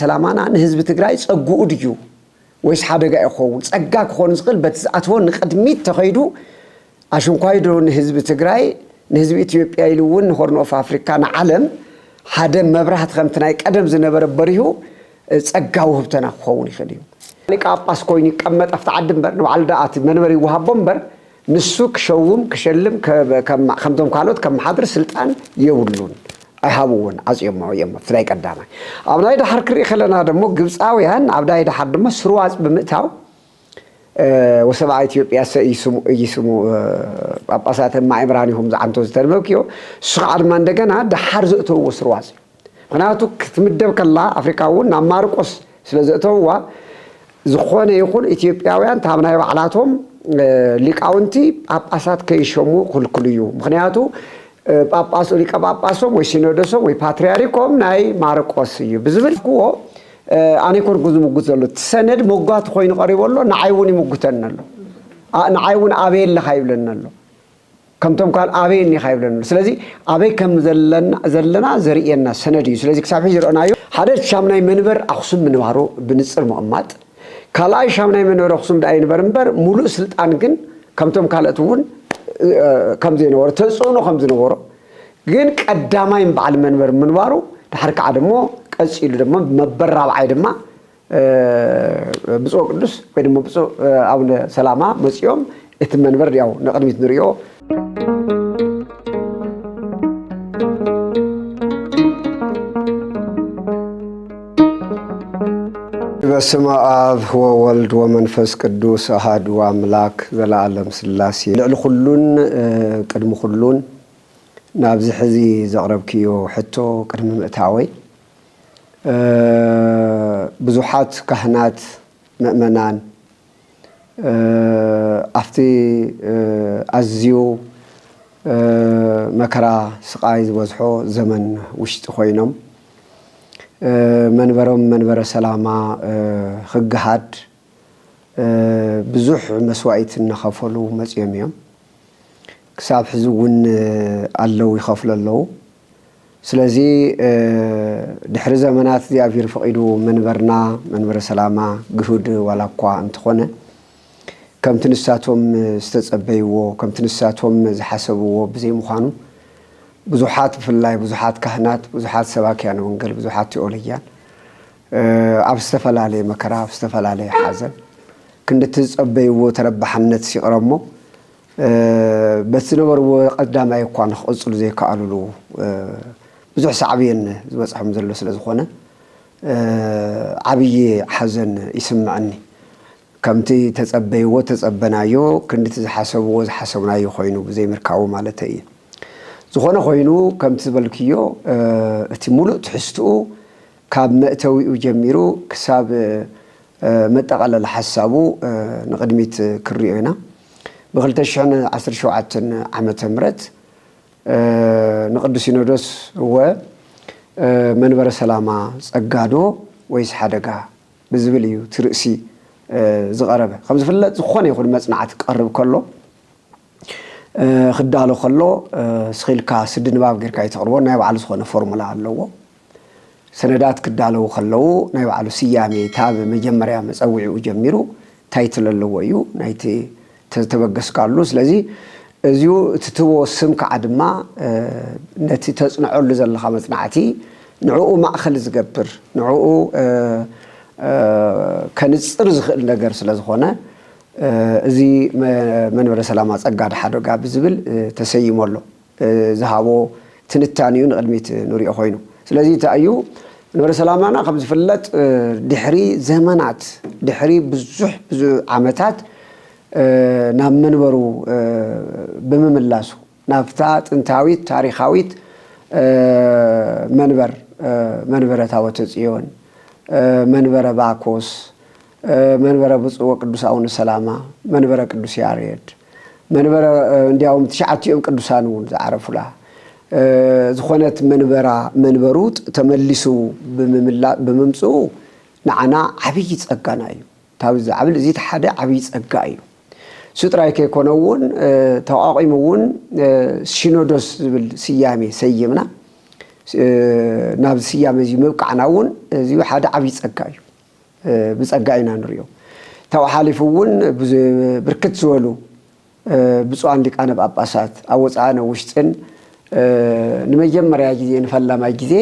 ሰላማና ንህዝቢ ትግራይ ጸግኡ ድዩ ወይስ ሓደጋ ይኸውን? ጸጋ ክኾን ዝኽእል በቲ ዝኣትዎ ንቕድሚት ተኸይዱ ኣሽንኳይ ዶ ንህዝቢ ትግራይ፣ ንህዝቢ ኢትዮጵያ ኢሉ እውን ንሆርን ኦፍ ኣፍሪካ ንዓለም ሓደ መብራህቲ ከምቲ ናይ ቀደም ዝነበረ በሪሁ ጸጋ ውህብተና ክኸውን ይኽእል እዩ። ሊቀ ጳጳስ ኮይኑ ይቀመጥ ኣብቲ ዓዲ እምበር ንባዕሉ ደኣ እቲ መንበሪ ይወሃቦ እምበር ንሱ ክሸውም ክሸልም ከ- ከማ- ከምቶም ካልኦት ከመሓድር ስልጣን የብሉን። ኣይሃብዎን፣ ዓጽዮሞ እዮም። ኣብቲ ናይ ቀዳማይ ኣብ ናይ ደሓር ክርኢ ከለና ደሞ ግብፃውያን ኣብ ናይ ደሓር ድማ ስርዋፅ ብምእታው ወሰብኣ ኢትዮጵያ ሰ ይስሙ እይስሙ ጳጳሳት ማእምራን ይኹም ዝዓንቶ ዝተንበብክዮ እሱ ከዓ ድማ እንደገና ደሓር ዘእተውዎ ስርዋፅ እዩ። ምክንያቱ ክትምደብ ከላ ኣፍሪካ እውን ናብ ማርቆስ ስለ ዘእተውዋ ዝኾነ ይኹን ኢትዮጵያውያን ታብ ናይ ባዕላቶም ሊቃውንቲ ጳጳሳት ከይሸሙ ክልክሉ እዩ። ምክንያቱ ጳጳስ ሊቀ ጳጳሶም ወይ ሲኖዶሶም ወይ ፓትርያርኮም ናይ ማርቆስ እዩ ብዝብል ክዎ ኣነ ኮንኩ ዝምጉት ዘሎ እቲ ሰነድ መጓቲ ኮይኑ ቀሪቡ ኣሎ። ንዓይ እውን ይምጉተኒ ኣሎ። ንዓይ እውን ኣበይ ኣለካ ይብለኒ ኣሎ። ከምቶም ካል ኣበይ እኒኻ ይብለኒ ኣሎ። ስለዚ ኣበይ ከም ዘለና ዘርእየና ሰነድ እዩ። ስለዚ ክሳብ ሕዚ ዝረአናዮ ሓደ ሻምናይ መንበር ኣክሱም ምንባሩ ብንፅር ምቕማጥ፣ ካልኣይ ሻምናይ መንበር ኣክሱም ደኣ ይንበር እምበር ሙሉእ ስልጣን ግን ከምቶም ካልኦት እውን ከም ዘይነበሮ ተፅዕኖ ከም ዝነበሮ ግን ቀዳማይ በዓል መንበር ምንባሩ ድሓር ከዓ ደሞ ቀፂሉ ደሞ መበል ራብዓይ ድማ ብፁዕ ቅዱስ ወይ ድማ ብፁዕ ኣቡነ ሰላማ መፂኦም እቲ መንበር ያው ንቕድሚት ንሪኦ። በስመ አብ ወወልድ ወመንፈስ ቅዱስ አሃዱ አምላክ ዘለዓለም ስላሴ። ልዕሊ ኩሉን ቅድሚ ኩሉን ናብዚ ሕዚ ዘቕረብክዮ ሕቶ ቅድሚ ምእታወይ ብዙሓት ካህናት ምእመናን ኣብቲ ኣዝዩ መከራ ስቓይ ዝበዝሖ ዘመን ውሽጢ ኮይኖም መንበሮም መንበረ ሰላማ ክገሃድ ብዙሕ መስዋእቲ እናኸፈሉ መፅዮም እዮም። ክሳብ ሕዚ እውን ኣለዉ ይኸፍሉ ኣለዉ። ስለዚ ድሕሪ ዘመናት እግዚኣብሔር ፈቒዱ መንበርና መንበረ ሰላማ ግሁድ ዋላ እኳ እንተኾነ ከምቲ ንሳቶም ዝተጸበይዎ ከምቲ ንሳቶም ዝሓሰብዎ ብዘይምዃኑ ብዙሓት ብፍላይ ብዙሓት ካህናት ብዙሓት ሰባኪያን ወንገል ብዙሓት ቴኦሎጊያን ኣብ ዝተፈላለየ መከራ ኣብ ዝተፈላለየ ሓዘን ክንድቲ ዝጸበይዎ ተረባሕነት ይቕረ እሞ በቲ ዝነበርዎ ቀዳማይ እኳ ንክቕፅሉ ዘይከኣሉሉ ብዙሕ ሳዕብየን ዝበፅሖም ዘሎ ስለ ዝኾነ ዓብዪ ሓዘን ይስምዐኒ። ከምቲ ተፀበይዎ ተፀበናዮ ክንድቲ ዝሓሰብዎ ዝሓሰብናዮ ኮይኑ ብዘይምርካቡ ማለተይ እዩ። ዝኾነ ኮይኑ ከምቲ ዝበልክዮ እቲ ሙሉእ ትሕዝትኡ ካብ መእተዊኡ ጀሚሩ ክሳብ መጠቓለሊ ሓሳቡ ንቕድሚት ክንሪኦ ኢና። ብ ክልተ ሽሕን ዓሰርተ ሸውዓተን ዓመተ ምህረት ንቅዱስ ሲኖዶስ እወ መንበረ ሰላማ ጸጋዶ ወይስ ሓደጋ ብዝብል እዩ እቲ ርእሲ ዝቐረበ። ከም ዝፍለጥ ዝኾነ ይኹን መጽናዕቲ ክቐርብ ከሎ ክዳሎ ከሎ ስኺልካ ስዲ ንባብ ጌርካ ኣይተቕርቦ ናይ ባዕሉ ዝኾነ ፎርሙላ ኣለዎ። ሰነዳት ክዳለዉ ከለዉ ናይ ባዕሉ ስያሜ ካብ መጀመርያ መጸውዒኡ ጀሚሩ ታይትል ኣለዎ እዩ ናይቲ ተበገስካሉ። ስለዚ እዚኡ እቲ ትቦ ስም ከዓ ድማ ነቲ ተጽንዐሉ ዘለኻ መጽናዕቲ ንዕኡ ማእኸል ዝገብር ንዕኡ ከንጽር ዝኽእል ነገር ስለ ዝኾነ እዚ መንበረ ሰላማ ጸጋ ድሓደጋ ብዝብል ተሰይሞ ኣሎ። ዝሃቦ ትንታኔኡ ንቕድሚት ንሪኦ ኮይኑ። ስለዚ እንታይ እዩ መንበረ ሰላማና ከም ዝፍለጥ ድሕሪ ዘመናት ድሕሪ ብዙሕ ብዙሕ ዓመታት ናብ መንበሩ ብምምላሱ ናብታ ጥንታዊት ታሪኻዊት መንበር መንበረ ታቦተ ጽዮን መንበረ ባኮስ መንበረ ብፁዕ ወቅዱስ ኣቡነ ሰላማ መንበረ ቅዱስ ያሬድ መንበረ እንዲያውም ትሽዓቲኦም ቅዱሳን እውን ዝዓረፉላ ዝኾነት መንበራ መንበሩ ተመሊሱ ብምምፅኡ ንዓና ዓብዪ ፀጋና እዩ። ታብዚ ዓብል እዚ ሓደ ዓብዪ ፀጋ እዩ። እሱ ጥራይ ከይኮነ እውን ተቋቂሙ እውን ሲኖዶስ ዝብል ስያሜ ሰይምና ናብዚ ስያመ እዚ ምብቃዕና እውን እዚ ሓደ ዓብዪ ፀጋ እዩ። ብፀጋ ኢና ንሪኦ። ካብኡ ሓሊፉ እውን ብርክት ዝበሉ ብፁዓን ሊቃነ ጳጳሳት ኣብ ወፃእን ውሽጥን ንመጀመርያ ግዜ ንፈላማይ ግዜ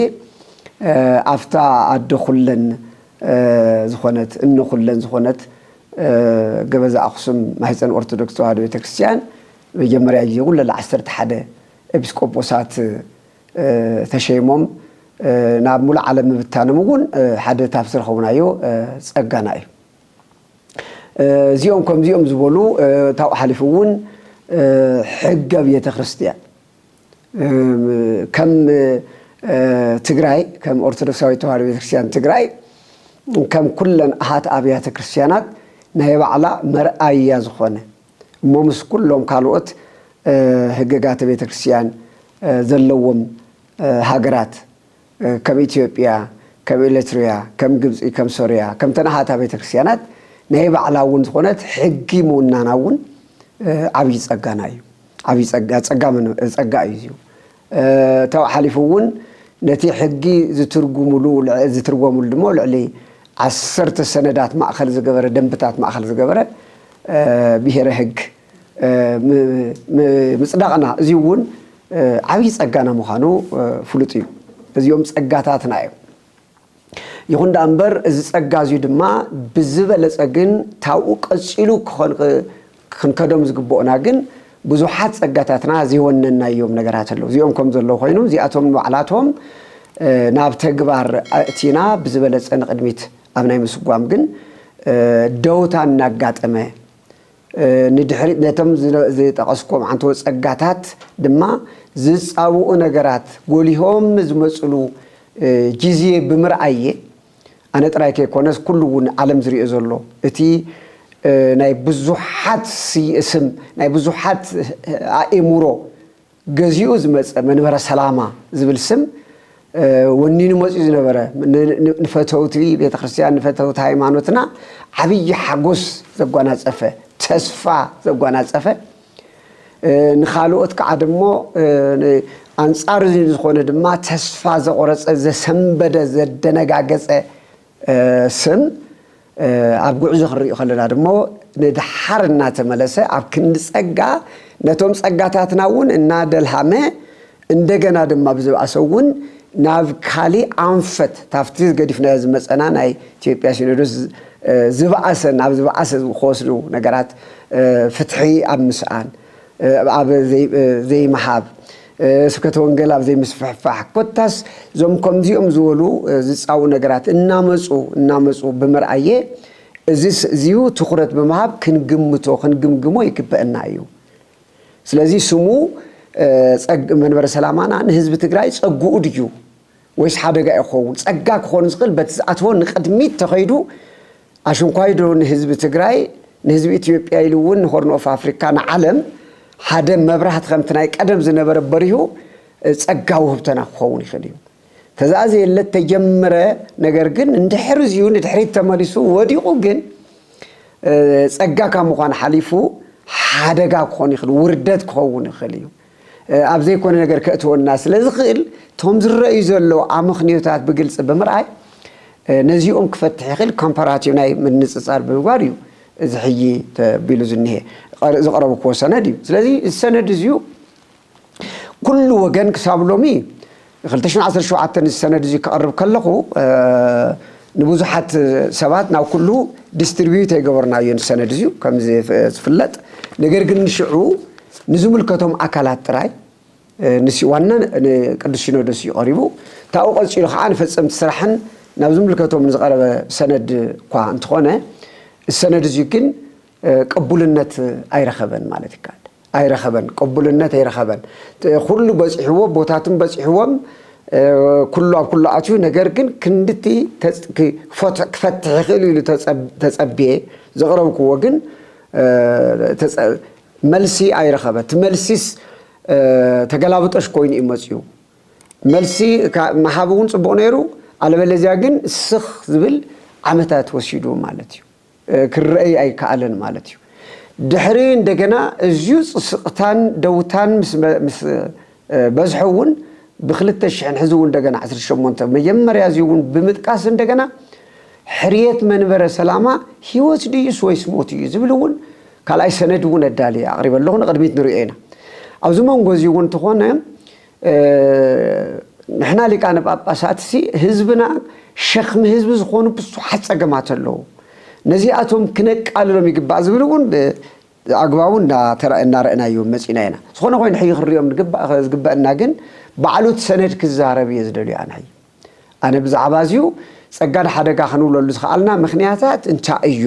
ኣብታ ኣደ ኩለን ዝኾነት እነ ኩለን ዝኾነት ገበዛ ኣኽሱም ማህፀን ኦርቶዶክስ ተዋህዶ ቤተክርስትያን መጀመርያ ግዜ እውን ለለ ዓሰርተ ሓደ ኤጲስቆጶሳት ተሸይሞም ናብ ሙሉእ ዓለም ምብታኖም እውን ሓደ ታብ ዝረኸቡናዮ ፀጋና እዩ። እዚኦም ከምዚኦም ዝበሉ ካብኡ ሓሊፉ እውን ሕገ ቤተ ክርስቲያን ከም ትግራይ ከም ኦርቶዶክሳዊት ተዋህዶ ቤተክርስትያን ትግራይ ከም ኩለን ኣሃት ኣብያተ ክርስቲያናት ናይ ባዕላ መርኣያ ዝኾነ እሞ ምስ ኩሎም ካልኦት ሕገጋተ ቤተክርስትያን ዘለዎም ሃገራት ከም ኢትዮጵያ፣ ከም ኤሪትሪያ፣ ከም ግብፂ፣ ከም ሶርያ፣ ከም ተናሃታ ቤተክርስትያናት ናይ ባዕላ እውን ዝኾነት ሕጊ ምውናና እውን ዓብዪ ፀጋና እዩ። ዓብዪ ፀጋ እዩ እዚ። ተው ሓሊፉ እውን ነቲ ሕጊ ዝትርጉሙሉ ዝትርጎሙሉ ድማ ልዕሊ ዓሰርተ ሰነዳት ማእኸል ዝገበረ ደንብታት ማእኸል ዝገበረ ብሄረ ሕግ ምፅዳቕና እዚ እውን ዓብዪ ፀጋና ምዃኑ ፍሉጥ እዩ። እዚኦም ፀጋታትና እዮም። ይኹን ደኣ እምበር እዚ ፀጋ እዚ ድማ ብዝበለፀ ግን ታብኡ ቀፂሉ ክኾን ክንከዶም ዝግብኦና ግን ብዙሓት ፀጋታትና ዘይወነናዮም ነገራት ኣለዉ። እዚኦም ከም ዘለዉ ኮይኖም እዚኣቶም ንባዕላቶም ናብ ተግባር ኣእቲና ብዝበለፀ ንቕድሚት ኣብ ናይ ምስጓም ግን ደውታ እናጋጠመ ንድሕሪት ነቶም ዝጠቐስኩም ዓንተዎ ፀጋታት ድማ ዝፃብኡ ነገራት ጎሊሆም ዝመፅሉ ግዜ ብምርኣየ ኣነ ጥራይ ከይኮነስ ኩሉ እውን ዓለም ዝሪኦ ዘሎ እቲ ናይ ብዙሓት ስም ናይ ብዙሓት ኣእምሮ ገዚኡ ዝመፀ መንበረ ሰላማ ዝብል ስም ወኒኑ መፅኡ ዝነበረ ንፈተውቲ ቤተክርስትያን ንፈተውቲ ሃይማኖትና ዓብዪ ሓጎስ ዘጓናፀፈ ተስፋ ዘጓናፀፈ ንኻልኦት ከዓ ደሞ ኣንፃር እዚ ዝኾነ ድማ ተስፋ ዘቆረፀ ዘሰንበደ ዘደነጋገፀ ስም ኣብ ጉዕዞ ክንሪኦ ከለና ድሞ ንድሓር እናተመለሰ ኣብ ክንዲ ፀጋ ነቶም ፀጋታትና እውን እናደልሃመ እንደገና ድማ ብዝበኣሰ እውን ናብ ካሊእ ኣንፈት ታፍቲ ገዲፍናዮ ዝመፀና ናይ ኢትዮጵያ ሲኖዶስ ዝበኣሰ ናብ ዝበኣሰ ክወስዱ ነገራት ፍትሒ ኣብ ምስኣን ኣብ ዘይምሃብ ስብከተ ወንጌል ኣብ ዘይምስፍሕፋሕ ኮታስ እዞም ከምዚኦም ዝበሉ ዝፃቡ ነገራት እናመፁ እናመፁ ብምርኣየ እዚ እዚዩ ትኩረት ብምሃብ ክንግምቶ ክንግምግሞ ይግበአና እዩ። ስለዚ ስሙ መንበረ ሰላማና ንህዝቢ ትግራይ ፀግኡ ድዩ ወይስ ሓደጋ እዩ ክኸውን? ፀጋ ክኾን ዝኽእል በቲ ዝኣትዎ ንቅድሚት ተኸይዱ ኣሽንኳይ ዶ ንህዝቢ ትግራይ ንህዝቢ ኢትዮጵያ ኢሉ እውን ንሆርን ኦፍ ኣፍሪካ ንዓለም ሓደ መብራህቲ ከምቲ ናይ ቀደም ዝነበረ በሪሁ ፀጋ ውህብተና ክኸውን ይኽእል እዩ። ተዛእዘየለ ተጀመረ ነገር ግን እንድሕር እዚዩ ንድሕሪት ተመሊሱ ወዲቑ ግን ፀጋ ካብ ምዃን ሓሊፉ ሓደጋ ክኾን ይኽእል ውርደት ክኸውን ይኽእል እዩ። ኣብ ዘይኮነ ነገር ከእትወና ስለ ዝኽእል እቶም ዝረኣዩ ዘለዉ ኣመኽንዮታት ብግልፂ ብምርኣይ ነዚኦም ክፈትሕ ይኽእል ኮምፓራቲቭ ናይ ምንፅፃር ብምግባር እዩ እዚ ሕጂ ተቢሉ ዝኒሀ ዝቐረብክዎ ሰነድ እዩ። ስለዚ እዚ ሰነድ እዚዩ ኩሉ ወገን ክሳብ ሎሚ ክልተ ሽሕን ዓሰርተ ሸውዓተን እዚ ሰነድ እዚ ክቐርብ ከለኹ ንብዙሓት ሰባት ናብ ኩሉ ዲስትሪቢዩት ኣይገበርናዮን ሰነድ እዚዩ ከም ዝፍለጥ። ነገር ግን ንሽዑ ንዝምልከቶም ኣካላት ጥራይ ንሲ ዋና ንቅዱስ ሲኖዶስ እዩ ቀሪቡ። ታብኡ ቀፂሉ ከዓ ንፈፀምቲ ስራሕን ናብ ዝምልከቶም ንዝቐረበ ሰነድ እኳ እንተኾነ እዚ ሰነድ እዚ ግን ቅቡልነት ኣይረኸበን ማለት ይከኣል። ኣይረኸበን፣ ቅቡልነት ኣይረኸበን። ኩሉ በፂሕዎ፣ ቦታትን በፂሕዎም፣ ኩሉ ኣብ ኩሉ ኣትዩ። ነገር ግን ክንድቲ ክፈትሕ ይኽእል ኢሉ ተፀብየ ዘቕረብክዎ ግን መልሲ ኣይረኸበ። እቲ መልሲስ ተገላብጦሽ ኮይኑ እዩ መፅዩ። መልሲ ምሃብ እውን ፅቡቕ ነይሩ፣ ኣለበለዚያ ግን ስኽ ዝብል ዓመታት ወሲዱ ማለት እዩ። ክረአይ ኣይከኣለን ማለት እዩ። ድሕሪ እንደገና እዝዩ ስቕታን ደውታን ምስ በዝሐ እውን ብክልተ ሽሕን ሕዚ እውን እንደገና ዓሰርተ ሸሞንተ መጀመርያ እዚ እውን ብምጥቃስ እንደገና ሕርየት መንበረ ሰላማ ህይወት ድዩስ ወይስ ሞት እዩ ዝብል እውን ካልኣይ ሰነድ እውን ኣዳልየ ኣቕሪበ ኣለኹ። ንቕድሚት ንሪኦ ኢና። ኣብዚ መንጎ እዚ እውን እንተኾነ ንሕና ሊቃነ ጳጳሳት ሲ ህዝብና ሸኽሚ ህዝቢ ዝኾኑ ብዙሓት ጸገማት ኣለዉ። ነዚኣቶም ክነቃልሎም ይግባእ ዝብል እውን ኣግባቡ እናረእናዮ መፂና ኢና። ዝኾነ ኮይኑ ሕይ ክንሪኦም ዝግበእና ግን ባዕሉ እቲ ሰነድ ክዛረብ እየ ዝደልዩ ኣነ። ኣነ ብዛዕባ እዚዩ ጸጋን ሓደጋ ክንብለሉ ዝኸኣልና ምኽንያታት እንታይ እዩ፣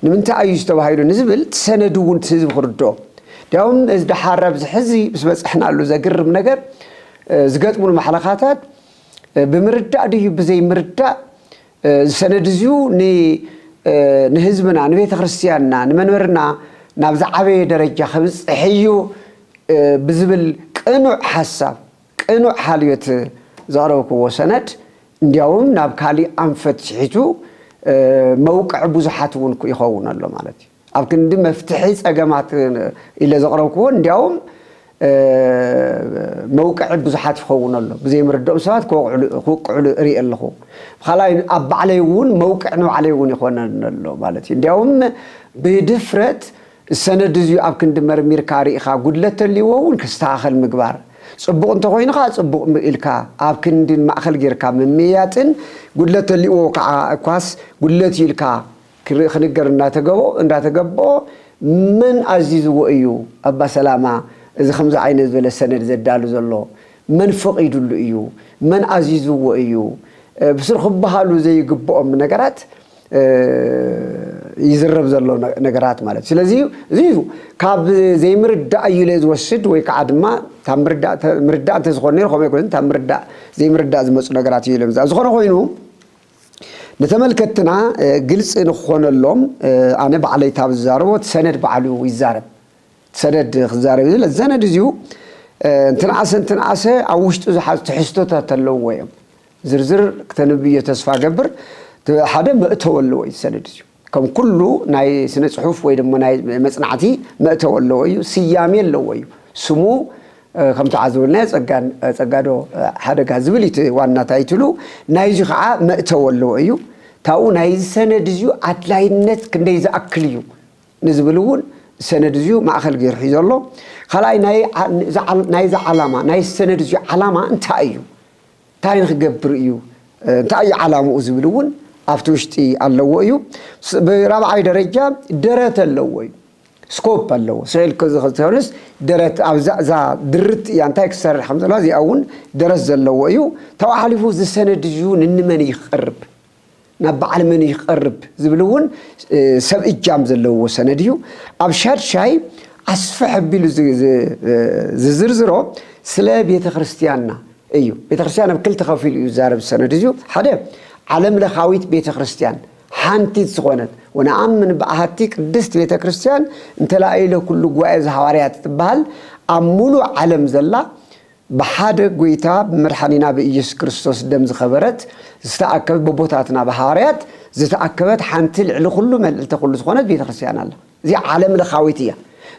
ንምንታይ እዩ ዝተባሂሉ ንዝብል እቲ ሰነድ እውን እቲ ህዝቢ ክርድኦ። እንዲያውም እዚ ደሓር ኣብዚ ሕዚ ምስ በጻሕናሉ ዘግርም ነገር ዝገጥሙን ማሕለኻታት ብምርዳእ ድዩ ብዘይምርዳእ እዚ ሰነድ እዚዩ ንህዝብና ንቤተ ክርስቲያንና ንመንበርና ናብ ዝዓበየ ደረጃ ከብፅሕ እዩ ብዝብል ቅኑዕ ሓሳብ ቅኑዕ ሓልዮት ዘቕረብክዎ ሰነድ እንዲያውም ናብ ካሊእ ኣንፈት ስሒቱ መውቅዕ ብዙሓት እውን ይኸውን ኣሎ ማለት እዩ። ኣብ ክንዲ መፍትሒ ጸገማት ኢለ ዘቕረብክዎ እንዲያውም መውቅዒ ብዙሓት ይኸውን ኣሎ። ብዘይምርድኦም ሰባት ክውቅዕሉ ርኢ ኣለኹ። ብኻልኣይ ኣብ ባዕለይ እውን መውቅዕ ንባዕለይ እውን ይኾነኒ ኣሎ ማለት እዩ። እንዲያውም ብድፍረት ሰነድ እዚዩ ኣብ ክንዲ መርሚርካ ርኢኻ ጉድለት ተልይዎ እውን ክስተኻኸል ምግባር፣ ጽቡቕ እንተኾይኑ ከዓ ጽቡቕ ኢልካ ኣብ ክንዲ ማእኸል ጌርካ ምምይያጥን ጉድለት ተልይዎ ከዓ እኳስ ጉድለት እዩ ኢልካ ክንገር እንዳተገቦ እንዳተገቦ መን ኣዚዝዎ እዩ ኣባ ሰላማ እዚ ከምዚ ዓይነት ዝበለ ሰነድ ዘዳሉ ዘሎ? መን ፈቒዱሉ እዩ? መን ኣዚዝዎ እዩ? ብስር ክበሃሉ ዘይግብኦም ነገራት ይዝረብ ዘሎ ነገራት ማለት። ስለዚ እዚ ካብ ዘይምርዳእ እዩ ኢለ ዝወስድ ወይ ከዓ ድማ ምርዳእ እንተዝኾን ነሩ ከምኡ ኣይኮነን። ካብ ምርዳእ ዘይምርዳእ ዝመፁ ነገራት እዩ ኢለ ዝኾነ ኮይኑ ንተመልከትና ግልፂ ንክኾነሎም ኣነ ባዕለይ ታብ ዝዛረቦ እቲ ሰነድ ባዕሉ ይዛረብ። ሰነድ ክዛረብ እዩ። ሰነድ እዚዩ እንትንኣሰ እንትንኣሰ ኣብ ውሽጡ ዝሓዙ ትሕዝቶታት ኣለውዎ እዮም። ዝርዝር ክተንብዮ ተስፋ ገብር። ሓደ መእተው ኣለዎ እዩ ሰነድ እዚዩ። ከም ኩሉ ናይ ስነ ፅሑፍ ወይ ድማ ናይ መፅናዕቲ መእተው ኣለዎ እዩ። ስያሜ ኣለዎ እዩ። ስሙ ከም ተዓዘብልናዮ ጸጋዶ ሓደጋ ዝብል እዩ እቲ ዋና ታይትሉ። ናይዚ ከዓ መእተው ኣለዎ እዩ። ታኡ ናይዚ ሰነድ እዚዩ ኣድላይነት ክንደይ ዝኣክል እዩ ንዝብል እውን ሰነድ እዚዩ ማእኸል ገይሩ ሒዞ ኣሎ። ካልኣይ ናይዚ ዓላማ ናይ ሰነድ እዚዩ ዓላማ እንታይ እዩ? እንታይ ንክገብር እዩ? እንታይ እዩ ዓላምኡ ዝብል እውን ኣብቲ ውሽጢ ኣለዎ እዩ። ብራብዓይ ደረጃ ደረት ኣለዎ እዩ። ስኮፕ ኣለዎ። ስዕል ከዝኸዝተሆንስ ደረት ኣብዛ እዛ ድርት እያ እንታይ ክሰርሕ ከም ዘለዋ እዚኣ እውን ደረት ዘለዎ እዩ። ተባሓሊፉ ዝሰነድ እዩ ንንመን እዩ ክቐርብ ናብ በዓል መን እዩ ክቐርብ ዝብል እውን ሰብ እጃም ዘለዎ ሰነድ እዩ። ኣብ ሻድሻይ ኣስፍሕ ኣቢሉ ዝዝርዝሮ ስለ ቤተ ክርስቲያንና እዩ። ቤተ ክርስቲያን ኣብ ክልተ ከፊሉ እዩ ዝዛረብ ሰነድ እዩ። ሓደ ዓለም ለኻዊት ቤተ ክርስቲያን ሓንቲት ዝኾነት ወነኣምን ብኣሃቲ ቅድስት ቤተ ክርስቲያን እንተላኢለ ኩሉ ጉባኤ ዘሃዋርያት ትበሃል ኣብ ሙሉ ዓለም ዘላ ብሓደ ጎይታ ብመድሓኒና ብኢየሱስ ክርስቶስ ደም ዝኸበረት ዝተኣከበት በቦታትና ብሃዋርያት ዝተኣከበት ሓንቲ ልዕሊ ኩሉ መልዕልተ ኩሉ ዝኾነት ቤተ ክርስቲያን ኣላ። እዚኣ ዓለም ለኻዊት እያ።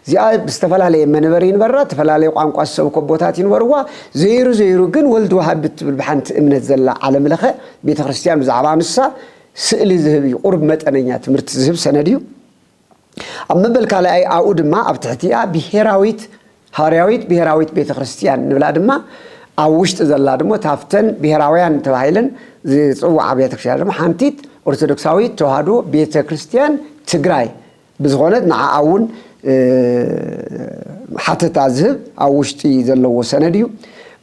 እዚኣ ብዝተፈላለየ መንበሪ ይንበራ፣ ዝተፈላለየ ቋንቋ ዝሰብኮ ቦታት ይንበርዋ። ዘይሩ ዘይሩ ግን ወልድ ዋሃድ ብትብል ብሓንቲ እምነት ዘላ ዓለም ለኸ ቤተ ክርስቲያን ብዛዕባ ንሳ ስእሊ ዝህብ እዩ። ቁርብ መጠነኛ ትምህርቲ ዝህብ ሰነድ እዩ። ኣብ መበል ካልኣይ ኣብኡ ድማ ኣብ ትሕቲኣ ብሄራዊት ሃዋርያዊት ብሄራዊት ቤተ ክርስቲያን ንብላ ድማ ኣብ ውሽጢ ዘላ ድማ ታፍተን ብሄራውያን ተባሂለን ዝፅዋዓ ቤተ ክርስቲያን ድማ ሓንቲት ኦርቶዶክሳዊት ተዋህዶ ቤተ ክርስቲያን ትግራይ ብዝኾነት ንዓኣ እውን ሓተታ ዝህብ ኣብ ውሽጢ ዘለዎ ሰነድ እዩ።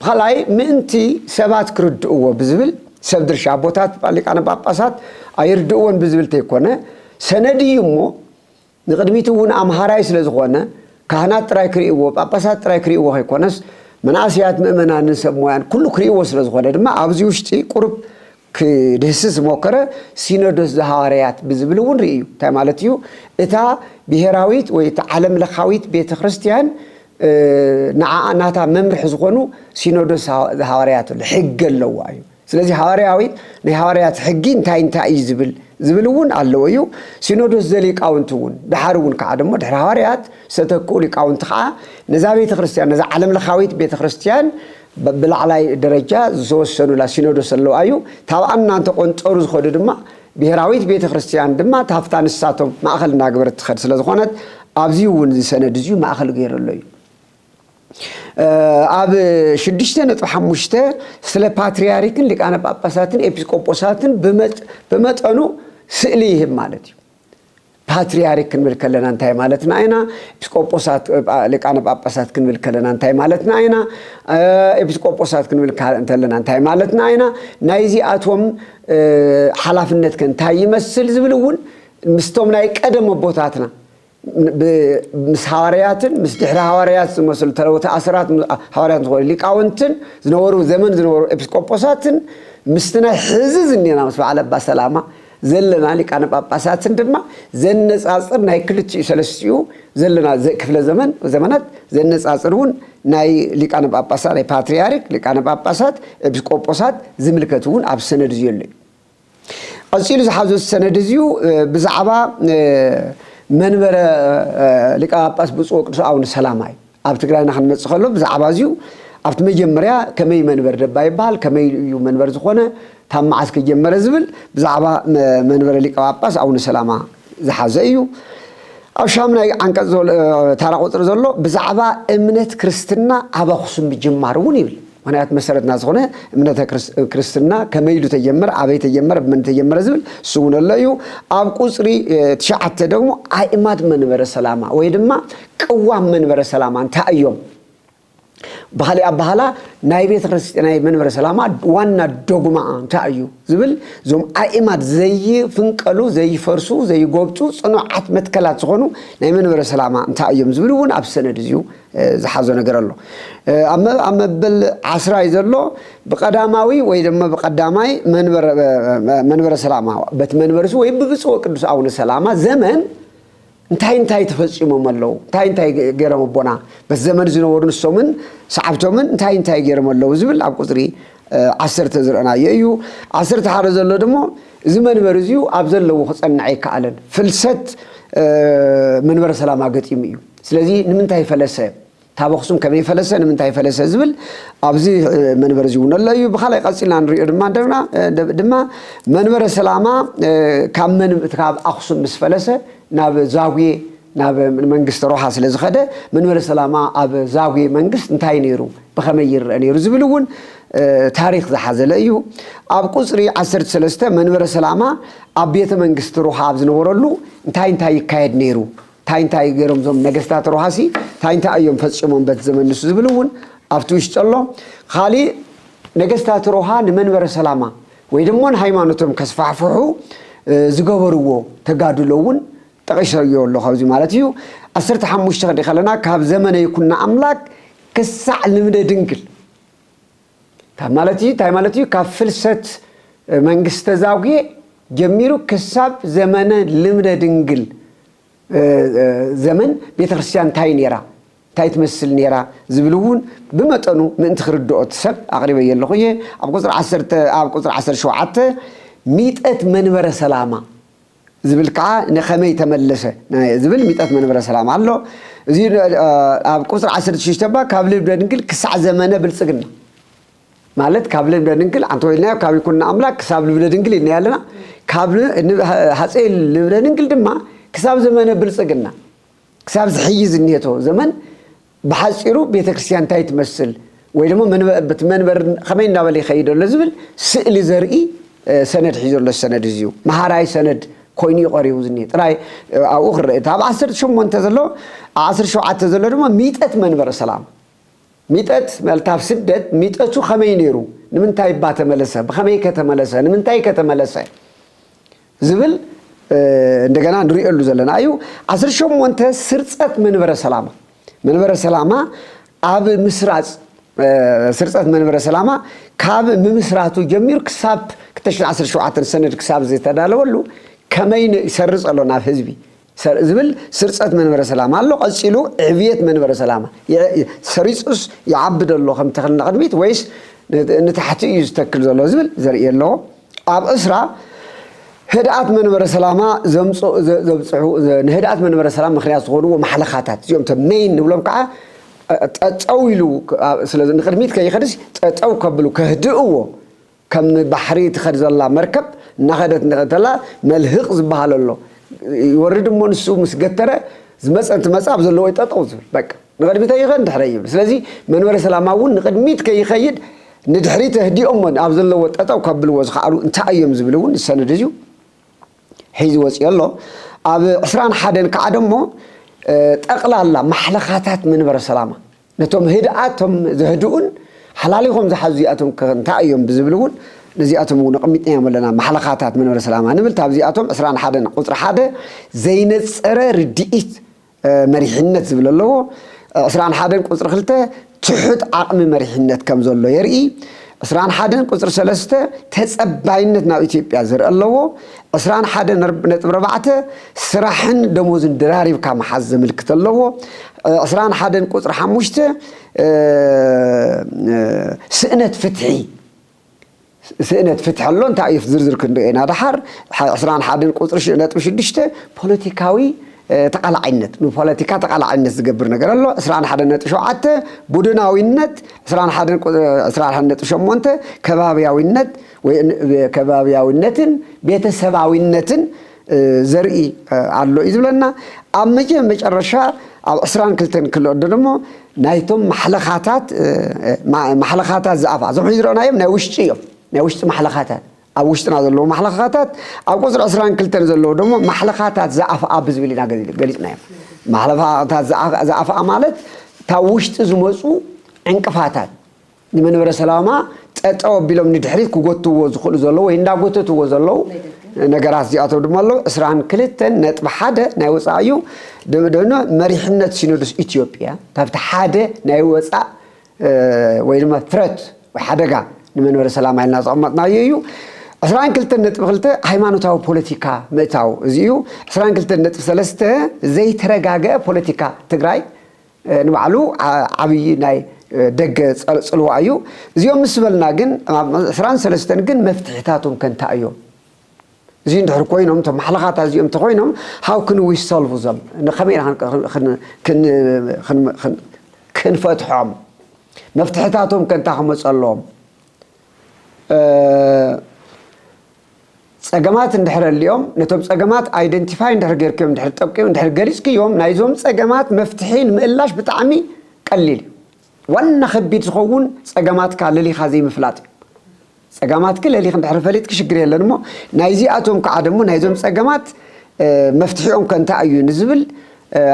ብኻልኣይ ምእንቲ ሰባት ክርድእዎ ብዝብል ሰብ ድርሻ ኣቦታት ሊቃነ ጳጳሳት ኣይርድእዎን ብዝብል ተይኮነ ሰነድ እዩ እሞ ንቕድሚት እውን ኣምሃራይ ስለ ዝኾነ ካህናት ጥራይ ክርእይዎ ጳጳሳት ጥራይ ክርእይዎ ከይኮነስ መናእሰያት ምእመናንን ሰብ ሞያን ኩሉ ክርእይዎ ስለ ዝኾነ ድማ ኣብዚ ውሽጢ ቁሩብ ክድህስስ ዝሞከረ ሲኖዶስ ዘሃዋርያት ብዝብል እውን ርእዩ እንታይ ማለት እዩ? እታ ብሄራዊት ወይ እታ ዓለም ለኻዊት ቤተ ክርስቲያን ንዓኣ ናታ መምርሒ ዝኾኑ ሲኖዶስ ዘሃዋርያት ኣሎ ሕጊ ኣለዋ እዩ። ስለዚ ሃዋርያዊት ናይ ሃዋርያት ሕጊ እንታይ እንታይ እዩ ዝብል ዝብል እውን ኣለዎ እዩ። ሲኖዶስ ዘሊቃውንቲ እውን ድሓር እውን ከዓ ደሞ ድሕሪ ሃዋርያት ዝተተክኡ ሊቃውንቲ ከዓ ነዛ ቤተ ክርስቲያን ነዛ ዓለም ለኻዊት ቤተ ክርስቲያን ብላዕላይ ደረጃ ዝተወሰኑላ ሲኖዶስ ኣለዋ እዩ። ታብኣ እናንተቆንጠሩ ዝኸዱ ድማ ብሔራዊት ቤተ ክርስቲያን ድማ ታፍታ ንሳቶም ማእኸል እናገበረት ትኸድ ስለ ዝኾነት ኣብዚ እውን እዚ ሰነድ እዚዩ ማእኸል ገይሩ ኣሎ እዩ። ኣብ ሽዱሽተ ነጥቢ ሓሙሽተ ስለ ፓትርያርክን ሊቃነ ጳጳሳትን ኤጲስቆጶሳትን ብመጠኑ ስእሊ ይህብ ማለት እዩ። ፓትርያርክ ክንብል ከለና እንታይ ማለትና ኢና? ኤጲስቆጶሳት ሊቃነ ጳጳሳት ክንብል ከለና እንታይ ማለትና ኢና? ኤጲስቆጶሳት ክንብል ከለና እንታይ ማለትና ኢና? ናይዚኣቶም ሓላፍነት ከ እንታይ ይመስል ዝብል እውን ምስቶም ናይ ቀደም ኣቦታትና ምስ ሃዋርያትን ምስ ድሕሪ ሃዋርያት ዝመስሉ ተለውቲ ኣስራት ሃዋርያት ዝኾኑ ሊቃውንትን ዝነበሩ ዘመን ዝነበሩ ኤጲስቆጶሳትን ምስቲ ናይ ሕዚ ዝኔና ምስ በዓል ኣባ ሰላማ ዘለና ሊቃነ ጳጳሳትን ድማ ዘነጻጽር ናይ ክልቲኡ ሰለስቲኡ ዘለና ክፍለ ዘመን ዘመናት ዘነጻጽር እውን ናይ ሊቃነ ጳጳሳት ናይ ፓትርያርክ ሊቃነ ጳጳሳት ኤጲስቆጶሳት ዝምልከት እውን ኣብ ሰነድ ዝየሎ እዩ። ቀጺሉ ዝሓዞ ሰነድ እዚዩ ብዛዕባ መንበረ ሊቀ ጳጳስ ብፁዕ ቅዱስ ኣቡነ ሰላማ እዩ። ኣብ ትግራይና ክንመጽእ ከሎ ብዛዕባ እዚዩ ኣብቲ መጀመርያ ከመይ መንበር ደባ ይበሃል፣ ከመይ እዩ መንበር ዝኾነ፣ ካብ መዓስ ከጀመረ ዝብል ብዛዕባ መንበረ ሊቀ ጳጳስ ኣቡነ ሰላማ ዝሓዘ እዩ። ኣብ ሻምናይ ዓንቀጽ ታራ ቁፅሪ ዘሎ ብዛዕባ እምነት ክርስትና ኣብ ኣኽሱም ምጅማር እውን ይብል። ምክንያቱ መሰረትና ዝኾነ እምነተ ክርስትና ከመይ ኢሉ ተጀመረ፣ ኣበይ ተጀመረ፣ ብመን ተጀመረ ዝብል እሱ እውን ኣሎ እዩ። ኣብ ቁፅሪ ትሽዓተ ደግሞ ኣእማድ መንበረ ሰላማ ወይ ድማ ቅዋም መንበረ ሰላማ እንታይ እዮም? ብኻሊእ ኣባህላ ናይ ቤተ ክርስቲያን ናይ መንበረ ሰላማ ዋና ዶግማ እንታይ እዩ ዝብል እዞም ኣእማድ ዘይፍንቀሉ ዘይፈርሱ ዘይጎብጡ ፅኑዓት መትከላት ዝኾኑ ናይ መንበረ ሰላማ እንታይ እዮም ዝብል እውን ኣብ ሰነድ እዚዩ ዝሓዞ ነገር ኣሎ። ኣብ መበል ዓስራይ ዘሎ ብቀዳማዊ ወይ ድማ ብቀዳማይ መንበረ ሰላማ በቲ መንበርሱ ወይ ብብፁዕ ቅዱስ ኣቡነ ሰላማ ዘመን እንታይ እንታይ ተፈፂሞም ኣለዉ፣ እንታይ እንታይ ገይሮም ኣቦና በቲ ዘመን ዝነበሩ ንሶምን ሰዓብቶምን እንታይ እንታይ ገይሮም ኣለዉ ዝብል ኣብ ቁፅሪ ዓሰርተ ዝረእናዮ እዩ። ዓሰርተ ሓደ ዘሎ ድሞ እዚ መንበር እዚዩ ኣብ ዘለዎ ክፀንዕ ኣይከኣለን። ፍልሰት መንበረ ሰላማ ገጢሙ እዩ። ስለዚ ንምንታይ ፈለሰ፣ ካብ ኣኽሱም ከመይ ፈለሰ፣ ንምንታይ ፈለሰ ዝብል ኣብዚ መንበር እዚ እውን ኣሎ እዩ። ብኻልኣይ ቀፂልና ንሪኦ ድማ እንደገና ድማ መንበረ ሰላማ ካብ ኣኽሱም ምስ ፈለሰ ናብ ዛጉዌ ናብ መንግስቲ ሮሃ ስለ ዝኸደ መንበረ ሰላማ ኣብ ዛጉዌ መንግስት እንታይ ነይሩ፣ ብኸመይ ይረአ ነይሩ ዝብል እውን ታሪክ ዝሓዘለ እዩ። ኣብ ቁፅሪ ዓሰርተ ሰለስተ መንበረ ሰላማ ኣብ ቤተ መንግስቲ ሮሃ ኣብ ዝነበረሉ እንታይ እንታይ ይካየድ ነይሩ፣ እንታይ እንታይ ገይሮም እዞም ነገስታት ሮሃሲ እንታይ እንታይ እዮም ፈፂሞም በቲ ዘመን ንሱ ዝብል እውን ኣብቲ ውሽጢ ኣሎ። ካሊእ ነገስታት ሮሃ ንመንበረ ሰላማ ወይ ድማ ንሃይማኖቶም ከስፋሕፍሑ ዝገበርዎ ተጋድሎ እውን ጠቂሰዮ ኣሎ ካብዚ ማለት እዩ። ዓሰርተ ሓሙሽተ ክንዲ ከለና ካብ ዘመነ ይኩኖ ኣምላክ ክሳዕ ልምደ ድንግል ካብ ማለት እዩ እንታይ ማለት እዩ ካብ ፍልሰት መንግስተ ዛጉዌ ጀሚሩ ክሳብ ዘመነ ልምደ ድንግል ዘመን ቤተክርስትያን እንታይ ነይራ እንታይ ትመስል ነይራ ዝብል እውን ብመጠኑ ምእንቲ ክርድኦ እቲ ሰብ ኣቕሪበዮ ኣለኹ እየ። ኣብ ቁፅሪ ዓሰርተ ኣብ ቁፅሪ ዓሰርተ ሸውዓተ ሚጠት መንበረ ሰላማ ዝብል ከዓ ንኸመይ ተመለሰ ዝብል ሚጠት መንበረ ሰላማ ኣሎ። እዚ ኣብ ቁፅሪ ዓሰርተ ሽዱሽተ ባ ካብ ልብደ ድንግል ክሳዕ ዘመነ ብልፅግና ማለት ካብ ልብደ ድንግል ኣንተ ወይልናዮ ካብ ይኩን ኣምላክ ክሳብ ልብደ ድንግል ኢልና ኣለና ካብ ሃፀይ ልብደ ድንግል ድማ ክሳብ ዘመነ ብልፅግና ክሳብ ዝሕይዝ እኒሄቶ ዘመን ብሓፂሩ ቤተክርስትያን እንታይ ትመስል ወይ ድማ እቲ መንበር ከመይ እናበለ ይኸይድ ኣሎ ዝብል ስእሊ ዘርኢ ሰነድ ሒዞ ኣሎ ሰነድ እዚዩ መሃራይ ሰነድ ኮይኑ እዩ ቀሪቡ ዝኒሄ ጥራይ ኣብኡ ክረአ እቲ ኣብ ዓሰርተ ሸሞንተ ዘሎ ኣብ ዓሰርተ ሸውዓተ ዘሎ ድማ ሚጠት መንበረ ሰላም ሚጠት ማለት ኣብ ስደት ሚጠቱ ከመይ ነይሩ ንምንታይ እባ ተመለሰ ብኸመይ ከተመለሰ ንምንታይ ከተመለሰ ዝብል እንደገና ንሪኦሉ ዘለና እዩ። ዓሰርተ ሸሞንተ ስርፀት መንበረ ሰላማ መንበረ ሰላማ ኣብ ምስራፅ ስርፀት መንበረ ሰላማ ካብ ምምስራቱ ጀሚሩ ክሳብ ክልተ ሽሕን ዓሰርተ ሸውዓተን ሰነድ ክሳብ ዝተዳለወሉ ከመይ ይሰርፅ ኣሎ ናብ ህዝቢ ዝብል ስርፀት መንበረ ሰላማ ኣሎ። ቀፂሉ ዕብየት መንበረ ሰላማ ሰሪፁስ ይዓቢ ዶ ኣሎ ከም ተኽሊ ንቕድሚት ወይስ ንታሕቲ እዩ ዝተክል ዘሎ ዝብል ዘርኢ ኣለዎ። ኣብ ዕስራ ህድኣት መንበረ ሰላማ ዘምጽ- ዘ- ዘብጽሑ ዘ- ንህድኣት መንበረ ሰላም ምኽንያት ዝኾንዎ ማሕለኻታት እዚኦም ተ ሜይን ንብሎም ከዓ እ፣ ጠጠው ኢሉ ክ- ኣ- ስለ ንቅድሚት ከይኸድስ ጠጠው ከብሉ ከህድእዎ ከም ባሕሪ ትኸድ ዘላ መርከብ እናኸደት እንተላ መልህቕ ዝበሃል ኣሎ። ይወርድ እሞ ንሱ ምስ ገተረ ዝመፀ እንትመፅእ ኣብ ዘለዎ ጠጠው ዝብል በቃ ንቕድሚት ኣይኸድ ንድሕረ ይብል። ስለዚ መንበረ ሰላማ እውን ንቕድሚት ከይኸይድ ንድሕሪት ኣህዲኦሞ ኣብ ዘለዎ ጠጠው ከብልዎ ዝኸኣሉ እንታይ እዮም ዝብል እውን ዝሰነድ እዩ ሒዙ ወፂኡ ኣሎ። ኣብ ዕስራን ሓደን ከዓ ደሞ ጠቕላላ ማሕለኻታት መንበረ ሰላማ ነቶም ህድኣቶም ዘህድኡን ሓላሊኾም ዝሓዙ እዚኣቶም ከ እንታይ እዮም ብዝብል እውን ነዚኣቶም እውን ኣቐሚጥናዮም ኣለና። ማሕለኻታት መንበረ ሰላማ ንብል። ካብዚኣቶም ዕስራን ሓደን ቁፅሪ ሓደ ዘይነፀረ ርድኢት መሪሕነት ዝብል ኣለዎ። ዕስራን ሓደን ቁፅሪ ክልተ ትሑት ዓቕሚ መሪሕነት ከም ዘሎ የርኢ። ዕስራን ሓደን ቁፅሪ ሰለስተ ተፀባይነት ናብ ኢትዮጵያ ዝርኢ ኣለዎ። ዕስራን ሓደን ነጥቢ ኣርባዕተ ስራሕን ደሞዝን ደራሪብካ ምሓዝ ዘምልክት ኣለዎ። ዕስራን ሓደን ቁፅሪ ሓሙሽተ ስእነት ፍትሒ ስእነት ፍትሒ ኣሎ። እንታይ እዩ ዝርዝር ክንሪኦ ኢና ደሓር። ዕስራን ሓደን ቁፅሪ ነጥቢ ሽዱሽተ ፖለቲካዊ ተቓላዓይነት ንፖለቲካ ተቓላዓይነት ዝገብር ነገር ኣሎ። ዕስራን ሓደን ነጥቢ ሸውዓተ ቡድናዊነት፣ ዕስራን ሓደን ነጥቢ ሸሞንተ ከባብያዊነት ወይ ከባብያዊነትን ቤተሰባዊነትን ዘርኢ ኣሎ እዩ ዝብለና። ኣብ መጀ መጨረሻ ኣብ ዕስራን ክልተን ክልኦዶ ደሞ ናይቶም ማሕለኻታት ማሕለኻታት ዝኣፋ እዞም ሕዚ ዝረናዮም ናይ ውሽጢ እዮም። ናይ ውሽጢ ማሕለኻታት ኣብ ውሽጥና ዘለዉ ማሕለኻታት ኣብ ቁፅሪ ዕስራን ክልተን ዘለዉ ደሞ ማሕለኻታት ዝኣፍኣ ብዝብል ኢና ገሊፅናዮም። ማሕለኻታት ዝኣፍኣ ማለት ካብ ውሽጢ ዝመፁ ዕንቅፋታት ንመንበረ ሰላማ ጠጠው ኣቢሎም ንድሕሪት ክጎትዎ ዝኽእሉ ዘለዉ ወይ እንዳጎተትዎ ዘለዉ ነገራት እዚኣቶም ድማ ኣለዉ። ዕስራን ክልተን ነጥቢ ሓደ ናይ ወፃእ እዩ። ደብደብና መሪሕነት ሲኖዶስ ኢትዮጵያ ካብቲ ሓደ ናይ ወፃእ ወይ ድማ ፍረት ወይ ሓደጋ ንመንበረ ሰላማ ኢልና ዘቐመጥናዮ እዩ። ዕስራን ክልተን ነጥቢ ክልተ ሃይማኖታዊ ፖለቲካ ምእታው እዚ እዩ። ዕስራን ክልተን ነጥቢ ሰለስተ ዘይተረጋገአ ፖለቲካ ትግራይ ንባዕሉ ዓብዪ ናይ ደገ ፅልዋ እዩ። እዚኦም ምስ በልና ግን ዕስራን ሰለስተን ግን መፍትሒታቶም ከንታ እዮም። እዚ እንድሕር ኮይኖም እቶም ማሕለኻታት እዚኦም እንተኮይኖም how can we solve them ንከመይ ክንፈትሖም መፍትሕታቶም ከንታ ክመፀሎም ፀገማት እንድሕር ኣልዮም ነቶም ፀገማት ኣይደንቲፋይ እንድሕር ገይርክዮም እንድሕር ጠቂም እንድሕር ገሊፅክዮም ናይዞም ፀገማት መፍትሒ ንምእላሽ ብጣዕሚ ቀሊል እዩ። ዋና ከቢድ ዝኸውን ፀገማትካ ለሊኻ ዘይምፍላጥ እዩ። ፀገማትክ ለሊኽ እንድሕር ፈሊጥክ ሽግር የለን እሞ ናይዚኣቶም ከዓ ደሞ ናይዞም ፀገማት መፍትሒኦም ከ እንታይ እዩ ንዝብል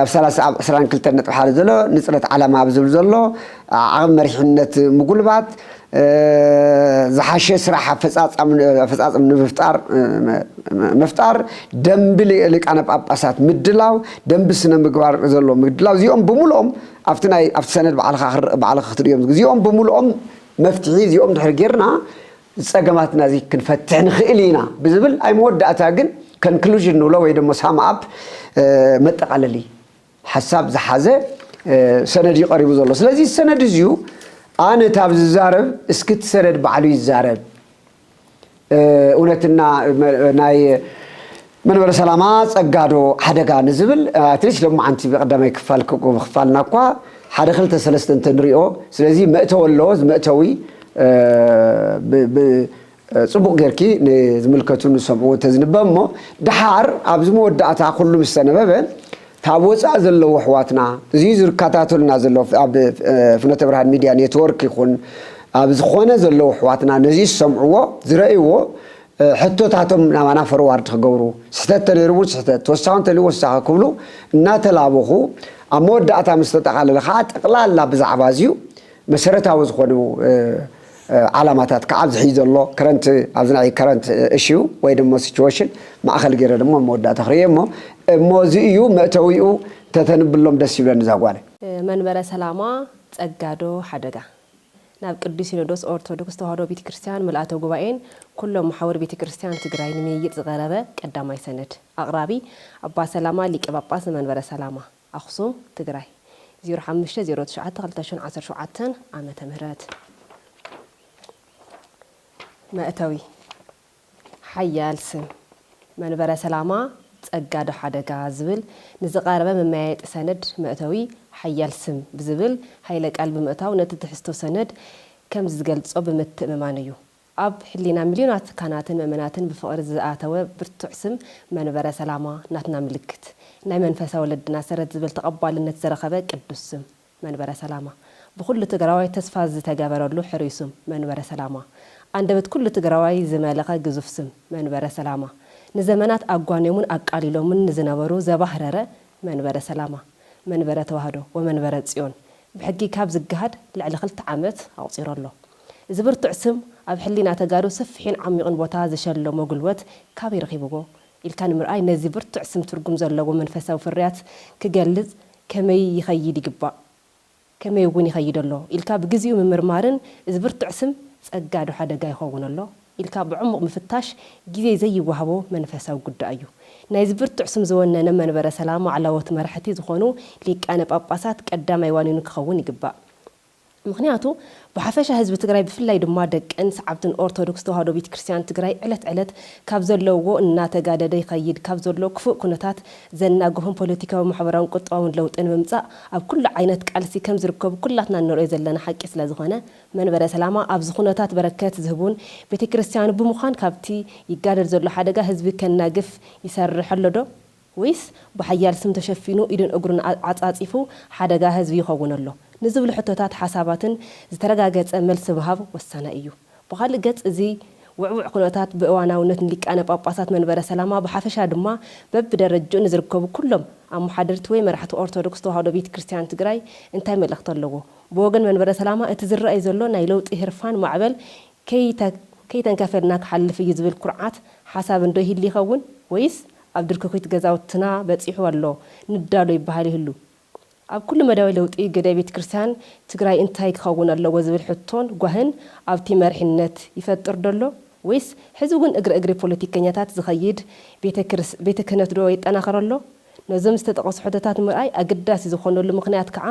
ኣብ ሰላሳ ኣብ ዕስራን ክልተን ነጥቢ ሓደ ዘሎ ንፅረት ዓላማ ኣብ ዝብል ዘሎ ዓቕሚ መሪሕነት ምጉልባት ዝሓሸ ስራሕ ኣፈፃፀም ንምፍጣር ምፍጣር ደንቢ ሊቃነ ጳጳሳት ምድላው ደንቢ ስነ ምግባር ዘሎ ምድላው እዚኦም ብምልኦም ኣብቲ ናይ ኣብቲ ሰነድ ባዕልኻ ባዕልኻ ክትርእዮም እዚኦም ብምልኦም መፍትሒ እዚኦም ድሕር ጌርና ዝፀገማትና እዚ ክንፈትሕ ንኽእል ኢና ብዝብል ኣይ መወዳእታ ግን ከንክሉዥን ንብሎ ወይ ደሞ ሳም ኣፕ መጠቓለሊ ሓሳብ ዝሓዘ ሰነድ እዩ ቀሪቡ ዘሎ። ስለዚ ሰነድ እዚዩ ኣነ ታብ ዝዛረብ እስክቲ ሰነድ ባዕሉ ይዛረብ። እውነትና ናይ መንበረ ሰላማ ጸጋዶ ሓደጋ ንዝብል ኣትሊስት ሎማዓንቲ ብቀዳማይ ክፋል ክፋልና እኳ ሓደ ክልተ ሰለስተ እንተንሪኦ ስለዚ መእተዊ ኣለዎ። እዚ መእተዊ ጽቡቕ ጌርኪ ንዝምልከቱ ንሰምዕዎ እንተዝንበብ እሞ ድሓር ኣብዚ መወዳእታ ኩሉ ምስ ተነበበ ካብ ወፃእ ዘለዉ ኣሕዋትና እዚ ዝከታተሉና ዘሎ ኣብ ፍኖተ ብርሃን ሚድያ ኔትወርክ ይኹን ኣብ ዝኾነ ዘለዉ ኣሕዋትና ነዚ ዝሰምዕዎ ዝረእይዎ ሕቶታቶም ናባና ፈርዋርድ ክገብሩ ስሕተት ተነይሩ እውን ስሕተት ተወሳኺ እንተልዩ ወሳኺ ክብሉ እናተላበኹ ኣብ መወዳእታ ምስ ተጠቓለለ ከዓ ጠቕላላ ብዛዕባ እዚዩ መሰረታዊ ዝኾኑ ዓላማታት ከዓ ኣብዚ ሕዚ ዘሎ ከረንት ኣብዚ ናይ ከረንት እሽዩ ወይ ድማ ሲቹዌሽን ማእኸል ገይረ ድማ መወዳእታ ክርእየ እሞ እሞ እዚ እዩ መእተዊኡ ተተንብሎም ደስ ይብለኒ እዛ ጓለ። መንበረ ሰላማ ጸጋዶ ሓደጋ ናብ ቅዱስ ሲኖዶስ ኦርቶዶክስ ተዋህዶ ቤተ ክርስቲያን ምልኣተ ጉባኤን ኩሎም መሓውር ቤተ ክርስቲያን ትግራይ ንምይይጥ ዝቐረበ ቀዳማይ ሰነድ። ኣቕራቢ ኣባ ሰላማ ሊቀ ጳጳስ ዘመንበረ ሰላማ ኣኽሱም ትግራይ ዜሮ ሓሙሽተ ዜሮ ትሽዓተ ክልተ ሽሕን ዓሰርተ ሸውዓተን ዓመተ ምህረት። መእተዊ ሓያል ስም መንበረ ሰላማ ጸጋ ዶ ሓደጋ ዝብል ንዝቐረበ መመያየጢ ሰነድ መእተዊ ሓያል ስም ብዝብል ሃይለ ቃል ብምእታው ነቲ ትሕዝቶ ሰነድ ከምዚ ዝገልጾ ብምትእምማን እዩ። ኣብ ሕሊና ሚልዮናት ካህናትን ምእመናትን ብፍቕሪ ዝኣተወ ብርቱዕ ስም መንበረ ሰላማ ናትና ምልክት ናይ መንፈሳዊ ወለድና ሰረት ዝብል ተቐባልነት ዝረኸበ ቅዱስ ስም መንበረ ሰላማ ብኹሉ ትግራዋይ ተስፋ ዝተገበረሉ ሕሩይ ስም መንበረ ሰላማ ኣንደበት ኩሉ ትግራዋይ ዝመለኸ ግዙፍ ስም መንበረ ሰላማ ንዘመናት ኣጓንዮምን ኣቃሊሎምን ንዝነበሩ ዘባህረረ መንበረ ሰላማ መንበረ ተዋህዶ ወመንበረ ጽዮን ብሕጊ ካብ ዝገሃድ ልዕሊ ክልተ ዓመት ኣቑጺሩ ኣሎ። እዚ ብርቱዕ ስም ኣብ ሕሊና ተጋሩ ሰፊሕን ዓሚቑን ቦታ ዝሸለሞ ጉልበት ካበይ ረኺብዎ ኢልካ ንምርኣይ ነዚ ብርቱዕ ስም ትርጉም ዘለዎ መንፈሳዊ ፍርያት ክገልጽ ከመይ ይኸይድ ይግባእ? ከመይ እውን ይኸይድ ኣሎ ኢልካ ብግዚኡ ምምርማርን እዚ ብርቱዕ ስም ጸጋ ዶ ሓደጋ ይኸውን ኣሎ ኢልካ ብዕሙቕ ምፍታሽ ግዜ ዘይወሃቦ መንፈሳዊ ጉዳይ እዩ። ናይዚ ብርቱዕ ስም ዝወነነ መንበረ ሰላማ ዕላዎት መራሕቲ ዝኾኑ ሊቃነ ጳጳሳት ቀዳማይ ዋኒኑ ክኸውን ይግባእ። ምኽንያቱ ብሓፈሻ ህዝቢ ትግራይ ብፍላይ ድማ ደቅን ሰዓብትን ኦርቶዶክስ ተዋህዶ ቤተ ክርስቲያን ትግራይ ዕለት ዕለት ካብ ዘለውዎ እናተጋደደ ይኸይድ ካብ ዘሎ ክፉእ ኩነታት ዘናግሆን ፖለቲካዊ ማሕበራውን ቁጠባውን ለውጢ ንምምፃእ ኣብ ኩሉ ዓይነት ቃልሲ ከም ዝርከቡ ኩላትና እንሪኦ ዘለና ሓቂ ስለዝኾነ መንበረ ሰላማ ኣብዚ ኩነታት በረከት ዝህቡን ቤተ ክርስቲያኑ ብምዃን ካብቲ ይጋደድ ዘሎ ሓደጋ ህዝቢ ከናግፍ ይሰርሕ ኣሎ ዶ? ወይስ ብሓያል ስም ተሸፊኑ ኢዱን እግሩን ዓ- ዓጻጺፉ ሓደጋ ህዝቢ ይኸውን ኣሎ? ንዝብሉ ሕቶታት ሓሳባትን ዝተረጋገጸ መልሲ ምሃብ ወሳናይ እዩ። ብኻልእ ገጽ እዚ ውዕውዕ ኩነታት ብእዋናውነት ንሊቃነ ጳጳሳት መንበረ ሰላማ ብሓፈሻ ድማ በብደረጅኡ ንዝርከቡ ኩሎም ኣመሓደርቲ ወይ መራሕቲ ኦርቶዶክስ ተዋህዶ ቤተ ክርስቲያን ትግራይ እንታይ መልእኽቲ ኣለዎ? ብወገን መንበረ ሰላማ እቲ ዝረኣይ ዘሎ ናይ ለውጢ ህርፋን ማዕበል ከይተ- ከይተንከፈልና ክሓልፍ እዩ ዝብል ኩርዓት ሓሳብ እንዶ ይህሉ ይኸውን ወይስ ኣብ ድርኩኺት ገዛውትና በጺሑ ኣሎ ንዳሎ ይበሃል ይህሉ? ኣብ ኩሉ መዳዊ ለውጢ ግደ ቤተ ክርስቲያን ትግራይ እንታይ ክኸውን ኣለዎ ዝብል ሕቶን ጓህን ኣብቲ መሪሕነት ይፈጥር ዶ ኣሎ? ወይስ ሕዚ እውን እግሪ እግሪ ፖለቲከኛታት ዝኸይድ ቤተ ክርስ- ቤተ ክህነት ዶ የጠናኽር ኣሎ? ነዞም ዝተጠቐሱ ሕቶታት ምርኣይ ኣገዳሲ ዝኾነሉ ምኽንያት ከዓ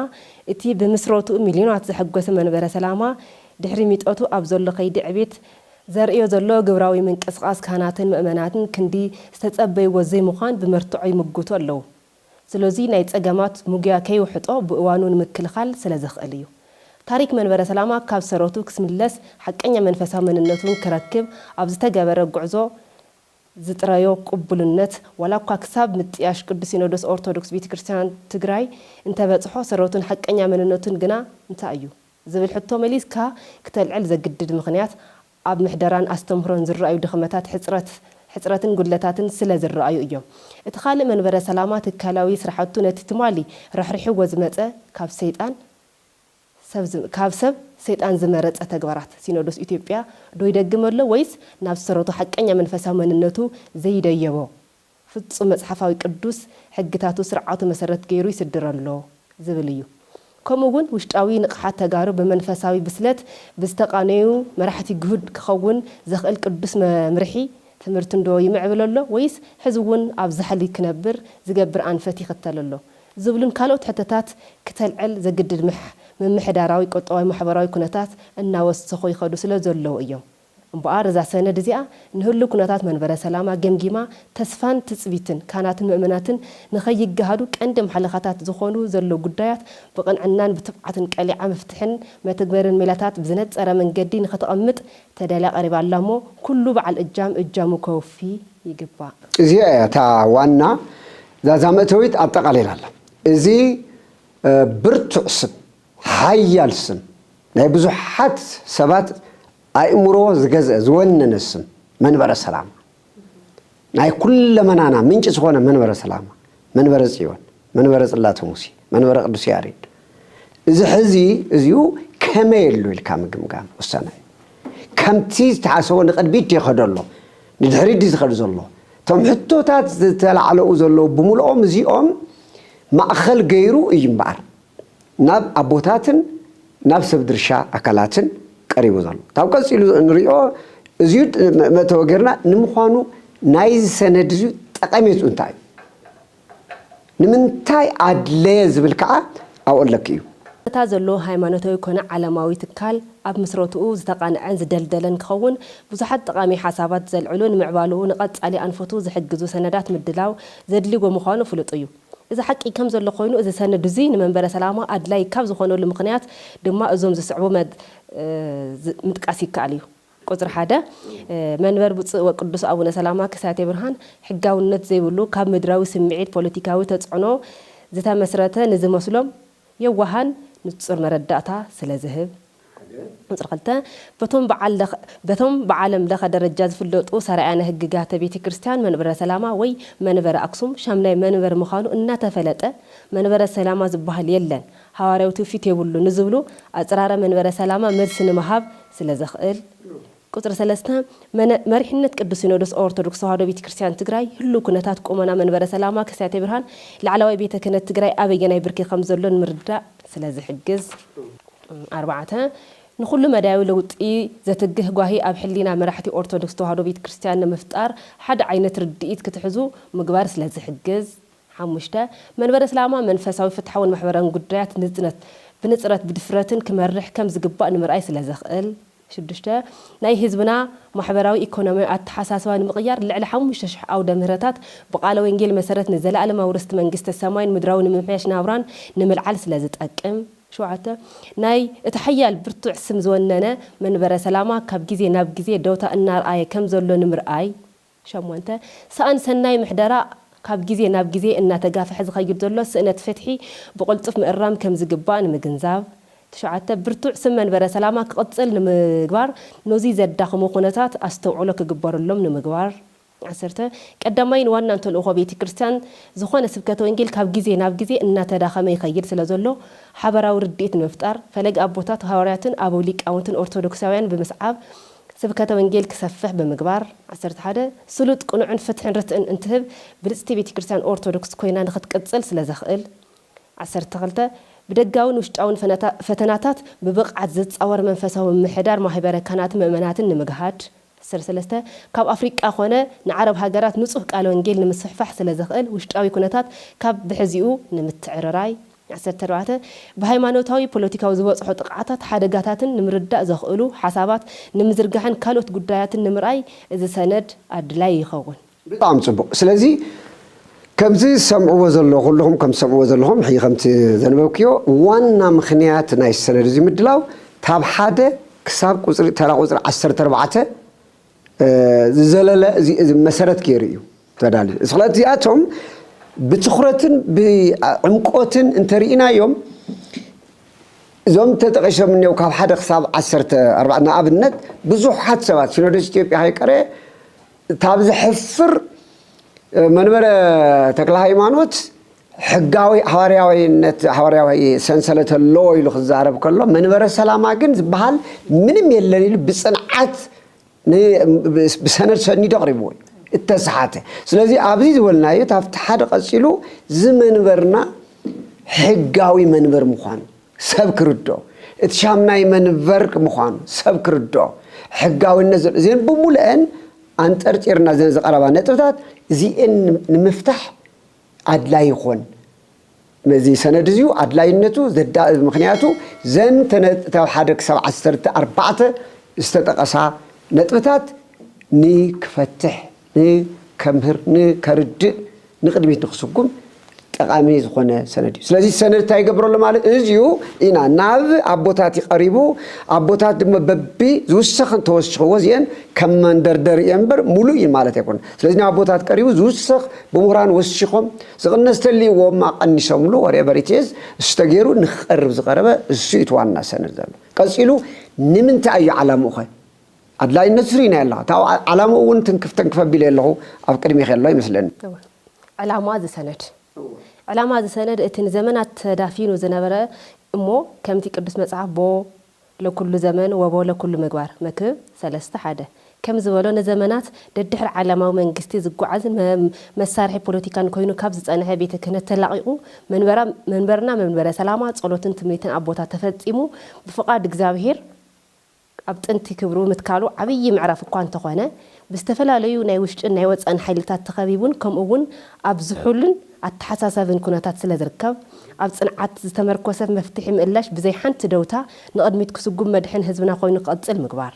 እቲ ብምስረትኡ ሚልዮናት ዘሐጎሰ መንበረ ሰላማ ድሕሪ ሚጠቱ ኣብ ዘሎ ከይዲ ዕቤት ዘርእዮ ዘሎ ግብራዊ ምንቅስቓስ ካህናትን ምእመናትን ክንዲ ዝተጸበይዎ ዘይምዃን ብመርትዖ ይምጉቱ ኣለዉ። ስለዚ ናይ ጸገማት ሙግያ ከይውሕጦ ብእዋኑ ንምክልኻል ስለ ዘኽእል እዩ። ታሪክ መንበረ ሰላማ ካብ ሰረቱ ክስምለስ ሓቀኛ መንፈሳዊ መንነቱን ክረክብ ኣብ ዝተገበረ ጉዕዞ ዝጥረዮ ቅቡልነት ዋላ እኳ ክሳብ ምጥያሽ ቅዱስ ሲኖዶስ ኦርቶዶክስ ቤተ ክርስቲያን ትግራይ እንተበጽሖ ሰረቱን ሓቀኛ መንነቱን ግና እንታይ እዩ ዝብል ሕቶ መሊስካ ክተልዕል ዘግድድ ምኽንያት ኣብ ምሕደራን ኣስተምህሮን ዝረኣዩ ድኽመታት ሕፅረት ሕፅረትን ጉድለታትን ስለ ዝረኣዩ እዮም። እቲ ካልእ መንበረ ሰላማ ትካላዊ ስራሕቱ ነቲ ትማሊ ራሕሪሕዎ ዝመፀ ካብ ሰይጣን ሰብ ዝ- ካብ ሰብ ሰይጣን ዝመረፀ ተግባራት ሲኖዶስ ኢትዮጵያ ዶ ይደግም ኣሎ ወይስ ናብ ሰረቱ ሓቀኛ መንፈሳዊ መንነቱ ዘይደየቦ ፍጹም መጽሓፋዊ ቅዱስ ሕግታቱ ስርዓቱ መሰረት ገይሩ ይስድር ኣሎ ዝብል እዩ። ከምኡ እውን ውሽጣዊ ንቕሓት ተጋሩ ብመንፈሳዊ ብስለት ብዝተቓነዩ መራሕቲ ግሁድ ክኸውን ዘኽእል ቅዱስ መምርሒ ትምህርቲ እንዶ ይምዕብል ኣሎ ወይስ ሕዚ እውን ኣብ ዛሕሊ ክነብር ዝገብር ኣንፈት ይኽተል ኣሎ ዝብሉን ካልኦት ሕቶታት ክተልዕል ዘግድድ ምሕ- ምምሕዳራዊ፣ ቁጠባዊ፣ ማሕበራዊ ኩነታት እናወሰኹ ይኸዱ ስለ ዘለዉ እዮም። እምበኣር እዛ ሰነድ እዚኣ ንህሉ ኩነታት መንበረ ሰላማ ገምጊማ ተስፋን ትጽቢትን ካህናትን ምእመናትን ንኸይገሃዱ ቀንዲ ማሕለኻታት ዝኾኑ ዘለዉ ጉዳያት ብቕንዕናን ብትብዓትን ቀሊዓ ምፍትሕን መተግበርን ሜላታት ብዝነጸረ መንገዲ ንኸተቐምጥ ተዳልያ ቀሪባ ኣላ እሞ ኩሉ በዓል እጃም እጃሙ ከውፊ ይግባእ። እዚኣ እያ እታ ዋና ዛዛ መእተዊት ኣጠቓሊላ ኣላ። እዚ ብርቱዕ ስም ሓያል ስም ናይ ብዙሓት ሰባት ኣእምሮ ዝገዝአ ዝወነነ ስም መንበረ ሰላማ ናይ ኩለመናና ምንጪ ዝኾነ መንበረ ሰላማ መንበረ ጽዮን መንበረ ጽላተ ሙሴ መንበረ ቅዱስ ያሬድ እዚ ሕዚ እዚኡ ከመይ ኣሎ ኢልካ ምግምጋም ወሳናይ እዩ። ከምቲ ዝተሓሰቦ ንቕድሚት ድዩ ይኸዶ ኣሎ ንድሕሪት ድዩ ዝኸድ ዘሎ? እቶም ሕቶታት ዝተላዕለኡ ዘለዉ ብምልኦም እዚኦም ማእኸል ገይሩ እዩ እምበኣር ናብ ኣቦታትን ናብ ሰብ ድርሻ ኣካላትን ቀሪቡ ዘሎ። ካብ ቀፂሉ ንሪኦ እዚዩ መእተዊ ገይርና ንምዃኑ ናይዚ ሰነድ እዚዩ ጠቐሜትኡ እንታይ እዩ? ንምንታይ ኣድለየ ዝብል ከዓ ኣብኡ ኣለኪ እዩ። እታ ዘሎ ሃይማኖታዊ ኮነ ዓለማዊ ትካል ኣብ ምስረትኡ ዝተቓንዐን ዝደልደለን ክኸውን፣ ብዙሓት ጠቓሚ ሓሳባት ዘልዕሉ፣ ንምዕባልኡ ንቐጻሊ ኣንፈቱ ዝሕግዙ ሰነዳት ምድላው ዘድሊ ብምዃኑ ፍሉጥ እዩ። እዚ ሓቂ ከም ዘሎ ኮይኑ፣ እዚ ሰነድ እዚ ንመንበረ ሰላማ ኣድላይ ካብ ዝኾነሉ ምኽንያት ድማ እዞም ዝስዕቡ መድ-፣ እ፣ ዝ-፣ ምጥቃስ ይከኣል እዩ። ቁጽሪ ሓደ፣ እ፣ መንበር ብፁዕ ወቅዱስ ኣቡነ ሰላማ ክሳቴ ብርሃን ሕጋውነት ዘይብሉ፣ ካብ ምድራዊ ስምዒት ፖለቲካዊ ተጽዕኖ ዝተመስረተ፣ ንዝመስሎም የዋሃን ንጹር መረዳእታ ስለ ዝህብ። ቁጽሪ ክልተ፣ በቶም በዓል ለኸ-፣ በቶም ብዓለም ለኸ ደረጃ ዝፍለጡ ሰራያነ ህግጋተ ቤተ ክርስቲያን መንበረ ሰላማ ወይ መንበረ ኣክሱም ሻምናይ መንበር ምዃኑ እናተፈለጠ፣ መንበረ ሰላማ ዝበሃል የለን፣ ሃዋርያዊ ትውፊት የብሉ ንዝብሉ ኣጽራረ መንበረ ሰላማ መልሲ ንምሃብ ስለ ዘኽእል። ቁጽሪ ሰለስተ፣ መነ-፣ መሪሕነት ቅዱስ ሲኖዶስ ኦርቶዶክስ ተዋህዶ ቤተ ክርስቲያን ትግራይ ህሉው ኩነታት ቁመና መንበረ ሰላማ ክሳቴ ብርሃን ላዕለዋይ ቤተ ክህነት ትግራይ ኣበየናይ ብርኪ ከም ዘሎ ንምርዳእ ስለ ዝሕግዝ። ኣርባዕተ፣ ንኹሉ መዳያዊ ለውጢ ዘትግህ ጓሂ ኣብ ሕሊና መራሕቲ ኦርቶዶክስ ተዋህዶ ቤተ ክርስቲያን ንምፍጣር ሓደ ዓይነት ርድኢት ክትሕዙ ምግባር ስለ ዝሕግዝ። ሓሙሽተ፣ መንበረ ሰላማ መንፈሳዊ፣ ፍትሓውን ማሕበራውን ጉዳያት ንጽነት፣ ብንጽረት ብድፍረትን ክመርሕ ከም ዝግባእ ንምርኣይ ስለ ዘኽእል። ሽዱሽተ፣ ናይ ህዝብና ማሕበራዊ ኢኮኖሚያዊ ኣተሓሳስባ ንምቕያር ልዕሊ ሓሙሽተ ሽሕ ኣውደ ምህረታት ብቃለ ወንጌል መሰረት ንዘለኣለማዊ ርስቲ መንግስተ ሰማይን ምድራዊ ንምምሕያሽ ናብራን ንምልዓል ስለ ዝጠቅም። ሸውዓተ፣ ናይ እቲ ሓያል ብርቱዕ ስም ዝወነነ መንበረ ሰላማ ካብ ግዜ ናብ ግዜ ደውታ እናርኣየ ከም ዘሎ ንምርኣይ። ሸሞንተ፣ ሰኣን ሰናይ ምሕደራ ካብ ግዜ ናብ ግዜ እናተጋፍሐ ዝኸይድ ዘሎ ስእነት ፍትሒ ብቕልጡፍ ምእራም ከም ዝግባእ ንምግንዛብ። ትሽዓተ፣ ብርቱዕ ስም መንበረ ሰላማ ክቕጽል ንምግባር ነዚ ዘዳኽሙ ኩነታት ኣስተውዕሎ ክግበረሎም ንምግባር። ዓሰርተ፣ ቀዳማይን ዋናን ተልእኾ ቤተ ክርስቲያን ዝኾነ ስብከተ ወንጌል ካብ ግዜ ናብ ግዜ እናተዳኸመ ይኸይድ ስለ ዘሎ፣ ሓበራዊ ርድኢት ንምፍጣር፣ ፈለግ ኣቦታት ሃዋርያትን ኣበው ሊቃውንትን ኦርቶዶክሳውያን ብምስዓብ፣ ስብከተ ወንጌል ክሰፍሕ ብምግባር። ዓሰርተ ሓደ፣ ስሉጥ ቅኑዕን ፍትሕን ርትዕን እንትህብ፣ ብልጽቲ ቤተ ክርስቲያን ኦርቶዶክስ ኮይና ንኽትቅጽል ስለ ዘኽእል። ዓሰርተ ክልተ፣ ብደጋውን ውሽጣውን ፈነታ-፣ ፈተናታት ብብቕዓት ዝጻወር መንፈሳዊ ምምሕዳር ማህበረ ካህናትን ምእመናትን ንምግሃድ። ዓሰርተ ሰለስተ፣ ካብ ኣፍሪቃ ኮነ ንዓረብ ሃገራት ንጹህ ቃለ ወንጌል ንምስፍሕፋሕ ስለ ዘኽእል ውሽጣዊ ኩነታት ካብ ብሕዚኡ ንምትዕርራይ። ዓሰርተ ኣርባዕተ፣ ብሃይማኖታዊ ፖለቲካዊ ዝበጽሖ ጥቕዓታት ሓደጋታትን ንምርዳእ ዘኽእሉ ሓሳባት ንምዝርጋሕን ካልኦት ጉዳያትን ንምርኣይ እዚ ሰነድ ኣድላይ ይኸውን። ብጣዕሚ ጽቡቕ። ስለዚ ከምዚ ዝሰምዕዎ ዘለዉ፣ ኩልኹም ከም ትሰምዕዎ ዘለኹም፣ ሕጂ ከምቲ ዘንበብክዮ፣ ዋና ምኽንያት ናይ ሰነድ እዚ ምድላው፣ ካብ ሓደ ክሳብ ቁጽሪ፣ ተራ ቁጽሪ ዓሰርተ ኣርባዕተ፣ እ፣ ዝዘለለ፣ እዚ፣ እዚ መሰረት ገይሩ እዩ ተዳልዩ። ስለዚ እዚኣቶም ብትኹረትን ብዕምቆትን እንተርኢናዮም፣ እዞም ተጠቒሶም እኒው ካብ ሓደ ክሳብ ዓሰርተ ኣርባዕተ፣ ንኣብነት፣ ብዙሓት ሰባት፣ ሲኖዶስ ኢትዮጵያ ከይቀረየ፣ እታ ብዘሕፍር መንበረ ተክለ ሃይማኖት ሕጋዊ ሃዋርያዊነት፣ ሃዋርያዊ ሰንሰለት ኣለዎ ኢሉ ክዛረብ ከሎ፣ መንበረ ሰላማ ግን ዝበሃል ምንም የለን ኢሉ ብጽንዓት ን-፣ ብሰነድ ሰኒዱ ኣቕሪብዎ እዩ፣ እተሰሓተ። ስለዚ ኣብዚ ዝበልናዮ፣ ካብቲ ሓደ ቀጺሉ፣ እዚ መንበርና ሕጋዊ መንበር ምዃኑ ሰብ ክርድኦ፣ እቲ ሻምናይ መንበር ምዃኑ ሰብ ክርድኦ፣ ሕጋዊነት ዘሎ፣ እዚአን ብምሉአን ኣንጠርጢርና፣ እዘን ዝቐረባ ነጥብታት እዚአን ንምፍታሕ ኣድላይ ይኾን። ነዚ ሰነድ እዚዩ ኣድላይነቱ ዘዳ-፣ ምኽንያቱ ዘን ተነ-፣ ካብ ሓደ ክሳብ ዓሰርተ ኣርባዕተ ዝተጠቐሳ ነጥብታት ንክፈትሕ፣ ንከምህር፣ ንከርድእ፣ ንቕድሚት ንክስጉም ጠቓሚ ዝኾነ ሰነድ እዩ። ስለዚ ሰነድ እንታይ ይገብረሉ ማለት እዚዩ ኢና፣ ናብ ኣቦታት እዩ ቀሪቡ፣ ኣቦታት ድማ በቢ ዝውሰኽ እንተወስኽዎ እዚአን ከም መንደርደሪ እየ እምበር ሙሉእ እዩ ማለት ኣይኮነ። ስለዚ ናብ ኣቦታት ቀሪቡ ዝውሰኽ ብምሁራን ወሲኾም ዝቕነስ ተልይዎም ኣቐኒሶምሉ whatever it is፣ እሱ ተገይሩ ንክቐርብ ዝቐረበ እሱ እዩ እቲ ዋና ሰነድ ዘሎ። ቀጺሉ ንምንታይ እዩ ዓላምኡ ኸ? ኣድላይነቱ ርኢና ኣለኹ። እታ ዓ-፣ ዓላምኡ እውን ትንክፍ ተንክፍ ኣቢለ ኣለኹ፣ ኣብ ቅድሚኺ ኣሎ ይመስለኒ። እወ። ዕላማ እዚ ሰነድ። እወ። ዕላማ እዚ ሰነድ እቲ ንዘመናት ተዳፊኑ ዝነበረ እሞ ከምቲ ቅዱስ መጽሓፍ ቦ ለኩሉ ዘመን ወቦ ለኩሉ ምግባር መክብብ ሰለስተ ሓደ ከም ዝበሎ ንዘመናት ደድሕሪ ዓለማዊ መንግስቲ ዝጓዓዝን መ-፣ መሳርሒ ፖለቲካን ኮይኑ ካብ ዝጸንሐ ቤተ ክህነት ተላቒቑ መንበራ-፣ መንበርና መንበረ ሰላማ ጸሎትን ትምኒትን ኣቦታት ተፈጺሙ ብፍቓድ እግዚኣብሔር ኣብ ጥንቲ ክብሩ ምትካሉ ዓብዪ ምዕራፍ እኳ እንተኾነ፣ ብዝተፈላለዩ ናይ ውሽጥን ናይ ወጻእን ሓይልታት ተኸቢቡን ከምኡ እውን ኣብ ዝሑልን ኣተሓሳሰብን ኩነታት ስለ ዝርከብ፣ ኣብ ጽንዓት ዝተመርኮሰ መፍትሒ ምእላሽ ብዘይ ሓንቲ ደውታ ንቕድሚት ክስጉም መድሕን ህዝብና ኮይኑ ክቕጽል ምግባር።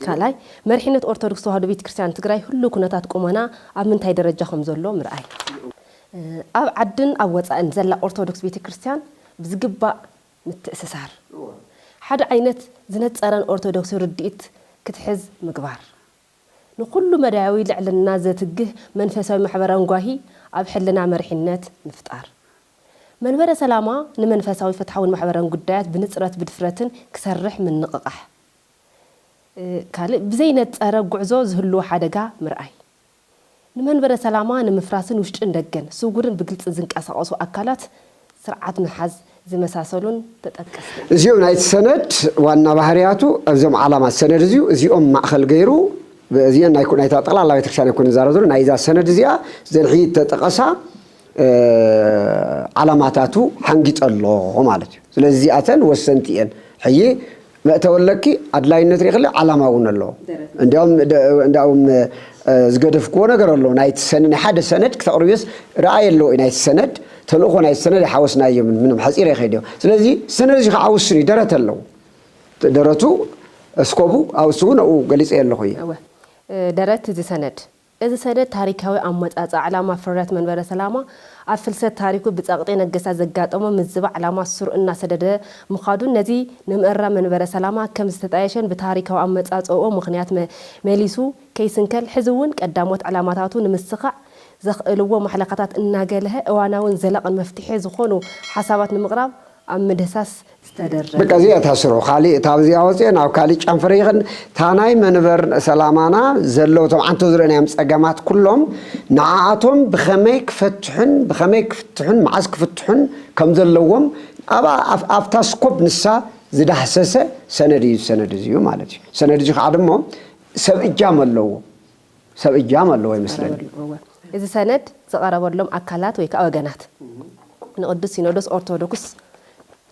ካልኣይ፣ መሪሕነት ኦርቶዶክስ ተዋህዶ ቤተ ክርስቲያን ትግራይ ህሉ ኩነታት ቁመና ኣብ ምንታይ ደረጃ ከም ዘሎ ምርኣይ። ኣብ ዓድን ኣብ ወፃእን ዘላ ኦርቶዶክስ ቤተ ክርስቲያን ብዝግባእ ምትእስሳር፣ ሓደ ዓይነት ዝነፀረን ኦርቶዶክስ ርድኢት ክትሕዝ ምግባር። ንኹሉ መዳያዊ ልዕልና ዘትግህ መንፈሳዊ ማሕበራዊ ጓሂ ኣብ ሕልና መሪሕነት ምፍጣር። መንበረ ሰላማ ንመንፈሳዊ ፍትሓውን ማሕበራውን ጉዳያት ብንፅረት ብድፍረትን ክሰርሕ ምንቕቓሕ። ካልእ ብዘይነፀረ ጉዕዞ ዝህልዎ ሓደጋ ምርኣይ። ንመንበረ ሰላማ ንምፍራስን ውሽጥን ደገን ስውርን ብግልፂ ዝንቀሳቐሱ ኣካላት ስርዓት ምሓዝ ዝመሳሰሉን ተጠቀስቲ። እዚኦም ናይቲ ሰነድ ዋና ባህርያቱ ኣብዞም ዓላማት ሰነድ እዚዩ እዚኦም ማእኸል ገይሩ እዚአን ናይ ናይታ ጠቕላላ ቤተክርስትያን ኣይኮነ ዝዛረብ ዘሎ ናይዛ ሰነድ እዚኣ ዘድሒ ተጠቐሳ ዓላማታቱ ሓንጊጠ ኣሎ ማለት እዩ። ስለዚ እዚኣተን ወሰንቲ እየን። ሕጂ መእተወለኪ ኣድላይነት ሪእክለ ዓላማ እውን ኣለዎ። እንዲያውም እንዲያውም ዝገደፍክዎ ነገር ኣሎ። ናይቲ ሰነ ናይ ሓደ ሰነድ ክተቕርብዮስ ረኣየ ኣለዎ እዩ። ናይቲ ሰነድ ተልእኾ ናይቲ ሰነድ ይሓወስናዮ ምንም ሓፂር ይኸይድዮ። ስለዚ ሰነድ እዚ ከዓ ውሱን እዩ። ደረት ኣለዎ። ደረቱ እስኮቡ ኣብሱ እውን ኣብኡ ገሊፀ ኣለኹ እየ። ደረት እዚ ሰነድ እዚ ሰነድ ታሪካዊ ኣመጻጽኣ ዕላማ ፍርያት መንበረ ሰላማ ኣብ ፍልሰት ታሪኩ ብጸቕጢ ነገስታት ዘጋጠሞ ምዝባ ዕላማ ሱር እናሰደደ ምኻዱን ነዚ ንምእራ መንበረ ሰላማ ከም ዝተጣየሸን ብታሪካዊ ኣመጻጽኦ ምኽንያት መ- መሊሱ ከይስንከል ሕዚ እውን ቀዳሞት ዕላማታቱ ንምስኻዕ ዘኽእልዎ ማሕለኻታት እናገለሀ እዋናውን ዘላቕን መፍትሒ ዝኾኑ ሓሳባት ንምቕራብ ኣብ ምድህሳስ ዝተደረገ። በቃ እዚኣ እታ ስርሑ። ካሊእ እታ ኣብዚኣ ወፂአ ናብ ካሊእ ጨንፈረ ይኽን። እታ ናይ መንበር ሰላማና ዘለዉ እቶም ዓንቶ ዝረእናዮም ፀገማት ኩሎም ንዓኣቶም ብኸመይ ክፈትሑን ብኸመይ ክፍትሑን መዓዝ ክፍትሑን ከም ዘለዎም ኣብ ኣብታ ስኮብ ንሳ ዝዳህሰሰ ሰነድ እዩ። ሰነድ እዚ እዩ ማለት እዩ። ሰነድ እዚ ከዓ ድሞ ሰብ እጃም ኣለዎ። ሰብ እጃም ኣለዎ ይመስለኒ። እዚ ሰነድ ዝቐረበሎም ኣካላት ወይ ከዓ ወገናት ንቅዱስ ሲኖዶስ ኦርቶዶክስ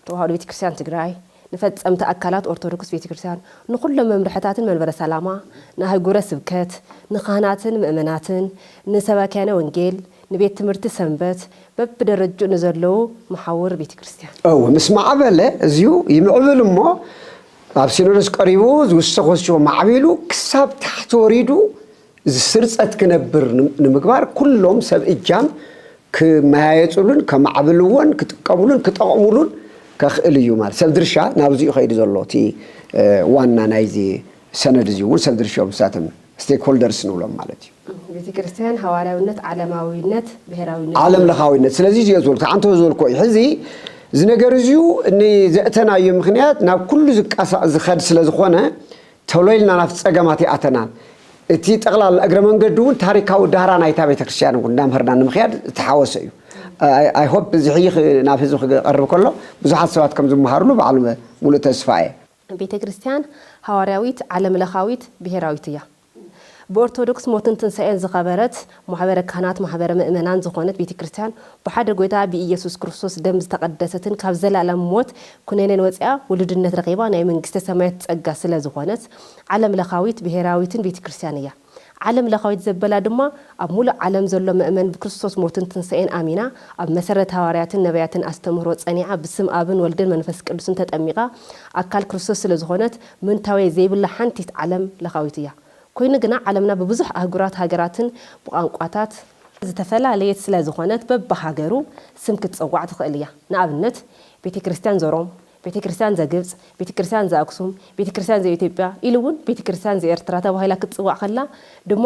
ተዋህዶ ቤተክርስትያን ትግራይ፣ ንፈጸምቲ ኣካላት ኦርቶዶክስ ቤተክርስትያን፣ ንኹሎም መምርሕታትን መንበረ ሰላማ፣ ንኣህጉረ ስብከት፣ ንካህናትን ምእመናትን፣ ንሰባኪያነ ወንጌል፣ ንቤት ትምህርቲ ሰንበት፣ በብደረጅኡ ንዘለዉ መሓውር ቤተክርስትያን። እው ምስ ማዕበለ እዚሁ ይምዕብል እሞ ኣብ ሲኖዶስ ቀሪቡ ዝውሰኾ ማዕቢሉ ክሳብ ታሕቲ ወሪዱ ስርፀት ክነብር ንምግባር ኩሎም ሰብ እጃም ክመያየፅሉን ከማዕብልዎን ክጥቀምሉን ክጠቕሙሉን ከኽእል እዩ። ማለት ሰብ ድርሻ ናብዚኡ ከይዱ ዘሎ እቲ ዋና ናይዚ ሰነድ እዚ እውን ሰብ ድርሻ ምሳተም ስቴክሆልደርስ ንብሎም ማለት እዩ። ቤተ ክርስቲያን ሃዋርያውነት ዓለማዊነት ብሔራዊነት ዓለም ለኻዊነት ስለዚ እዚኦ ዝበልኩ ዓንተ ዝበልኩ እዩ። ሕዚ እዚ ነገር እዚዩ ንዘእተናዮ ምክንያት ናብ ኩሉ ዝቃሳ ዝኸድ ስለ ዝኾነ ተሎ ኢልና ናብቲ ጸገማት ይኣተናን እቲ ጠቕላላ እግረ መንገዲ እውን ታሪካዊ ዳራ ናይታ ቤተክርስትያን እውን እንዳምሀርና ንምኽያድ ዝተሓወሰ እዩ። I hope እዚ ሕጂ ናብ ህዝቢ ክቐርብ ከሎ ብዙሓት ሰባት ከም ዝመሃርሉ ባዕሉ ሙሉእ ተስፋ እየ። ቤተ ክርስቲያን ሃዋርያዊት ዓለም ለኻዊት ብሔራዊት እያ። ብኦርቶዶክስ ሞትን ትንሳኤን ዝኸበረት ማሕበረ ካህናት ማሕበረ ምእመናን ዝኾነት ቤተ ክርስቲያን ብሓደ ጎይታ ብኢየሱስ ክርስቶስ ደም ዝተቐደሰትን ካብ ዘላለም ሞት ኩነኔን ወፂኣ ውሉድነት ረኺባ ናይ መንግስተ ሰማያት ፀጋ ስለ ዝኾነት ዓለም ለኻዊት ብሔራዊትን ቤተ ክርስቲያን እያ። ዓለም ለኻዊት ዘበላ ድማ ኣብ ሙሉእ ዓለም ዘሎ ምእመን ብክርስቶስ ሞትን ትንሳኤን ኣሚና ኣብ መሰረት ሃዋርያትን ነቢያትን ኣስተምህሮ ፀኒዓ ብስም ኣብን ወልድን መንፈስ ቅዱስን ተጠሚቓ ኣካል ክርስቶስ ስለ ዝኾነት ምንታወ ዘይብላ ሓንቲት ዓለም ለኻዊት እያ። ኮይኑ ግና ዓለምና ብብዙሕ ኣህጉራት ሃገራትን ብቋንቋታት ዝተፈላለየት ስለ ዝኾነት በብሃገሩ ስም ክትፅዋዕ ትኽእል እያ። ንኣብነት ቤተ ክርስቲያን ዘሮም፣ ቤተ ክርስቲያን ዘግብፅ፣ ቤተ ክርስቲያን ዘኣክሱም፣ ቤተ ክርስቲያን ዘኢትዮጵያ ኢሉ እውን ቤተ ክርስቲያን ዘኤርትራ ተባሂላ ክትፅዋዕ ከላ ድማ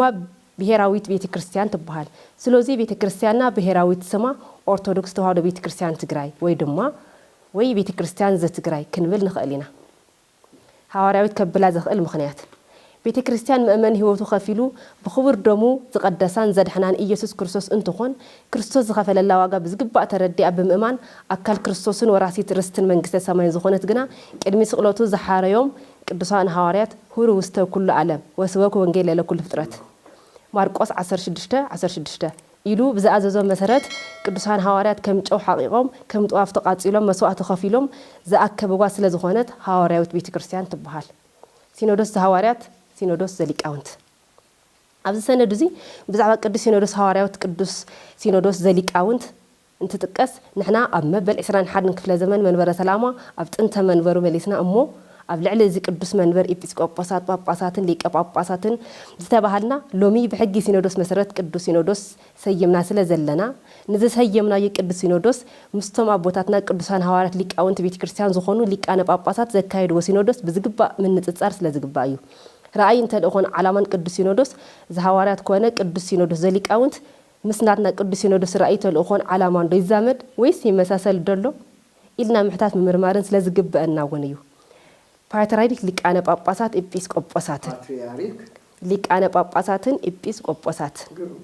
ብሄራዊት ቤተ ክርስቲያን ትበሃል። ስለዚ ቤተ ክርስቲያንና ብሄራዊት ስማ ኦርቶዶክስ ተዋህዶ ቤተ ክርስቲያን ትግራይ ወይ ድማ ወይ ቤተ ክርስቲያን ዘትግራይ ክንብል ንኽእል ኢና። ሃዋርያዊት ከብላ ዘኽእል ምኽንያት ቤተ ክርስቲያን ምእመን ህይወቱ ከፊሉ ብኽቡር ደሙ ዝቐደሳን ዘድሐናን ኢየሱስ ክርስቶስ እንትኾን ክርስቶስ ዝኸፈለላ ዋጋ ብዝግባእ ተረዲኣ ብምእማን ኣካል ክርስቶስን ወራሲት ርስትን መንግስተ ሰማይን ዝኾነት ግና ቅድሚ ስቕለቱ ዝሓረዮም ቅዱሳን ሃዋርያት ሁሩ ውስተ ኩሉ ዓለም ወስበኩ ወንጌል ለኩሉ ፍጥረት ማርቆስ ዓሰርተ ሽዱሽተ ዓሰርተ ሽዱሽተ ኢሉ ብዝኣዘዞ መሰረት ቅዱሳን ሃዋርያት ከም ጨው ሓቒቖም ከም ጥዋፍ ተቓጺሎም መስዋእቲ ከፊሎም ዝኣከብዋ ስለ ዝኾነት ሃዋርያዊት ቤተ ክርስቲያን ትበሃል። ሲኖዶስ ዘሃዋርያት፣ ሲኖዶስ ዘሊቃውንት። ኣብዚ ሰነድ እዚ ብዛዕባ ቅዱስ ሲኖዶስ ሃዋርያዊት ቅዱስ ሲኖዶስ ዘሊቃውንት እንትጥቀስ፣ ንሕና ኣብ መበል ዕስራን ሓደን ክፍለ ዘመን መንበረ ሰላማ ኣብ ጥንተ መንበሩ መሊስና እሞ፣ ኣብ ልዕሊ እዚ ቅዱስ መንበር ኤጲስቆጶሳት፣ ጳጳሳትን ሊቀ ጳጳሳትን ዝተባሃልና፣ ሎሚ ብሕጊ ሲኖዶስ መሰረት ቅዱስ ሲኖዶስ ሰይምና ስለ ዘለና፣ ንዝሰየምናዮ ቅዱስ ሲኖዶስ ምስቶም ኣቦታትና ቅዱሳን ሃዋርያት ሊቃውንቲ ቤተ ክርስቲያን ዝኾኑ ሊቃነ ጳጳሳት ዘካየድዎ ሲኖዶስ ብዝግባእ ምንጽጻር ስለ ዝግባእ እዩ። ራእይን ተልእኾን ዓላማን ቅዱስ ሲኖዶስ ዘሃዋርያት ኮነ ቅዱስ ሲኖዶስ ዘሊቃውንት ምስ ናትና ቅዱስ ሲኖዶስ ራእይ፣ ተልእኾን ዓላማን ዶ ይዛመድ ወይስ ይመሳሰል ዶ ኣሎ ኢልና ምሕታት ምምርማርን ስለ ዝግበአና እውን እዩ። ፓትርያርክ ሊቃነ ጳጳሳት ኤጲስቆጶሳትን ፓትርያርክ ሊቃነ ጳጳሳትን ኤጲስቆጶሳት ግሩም።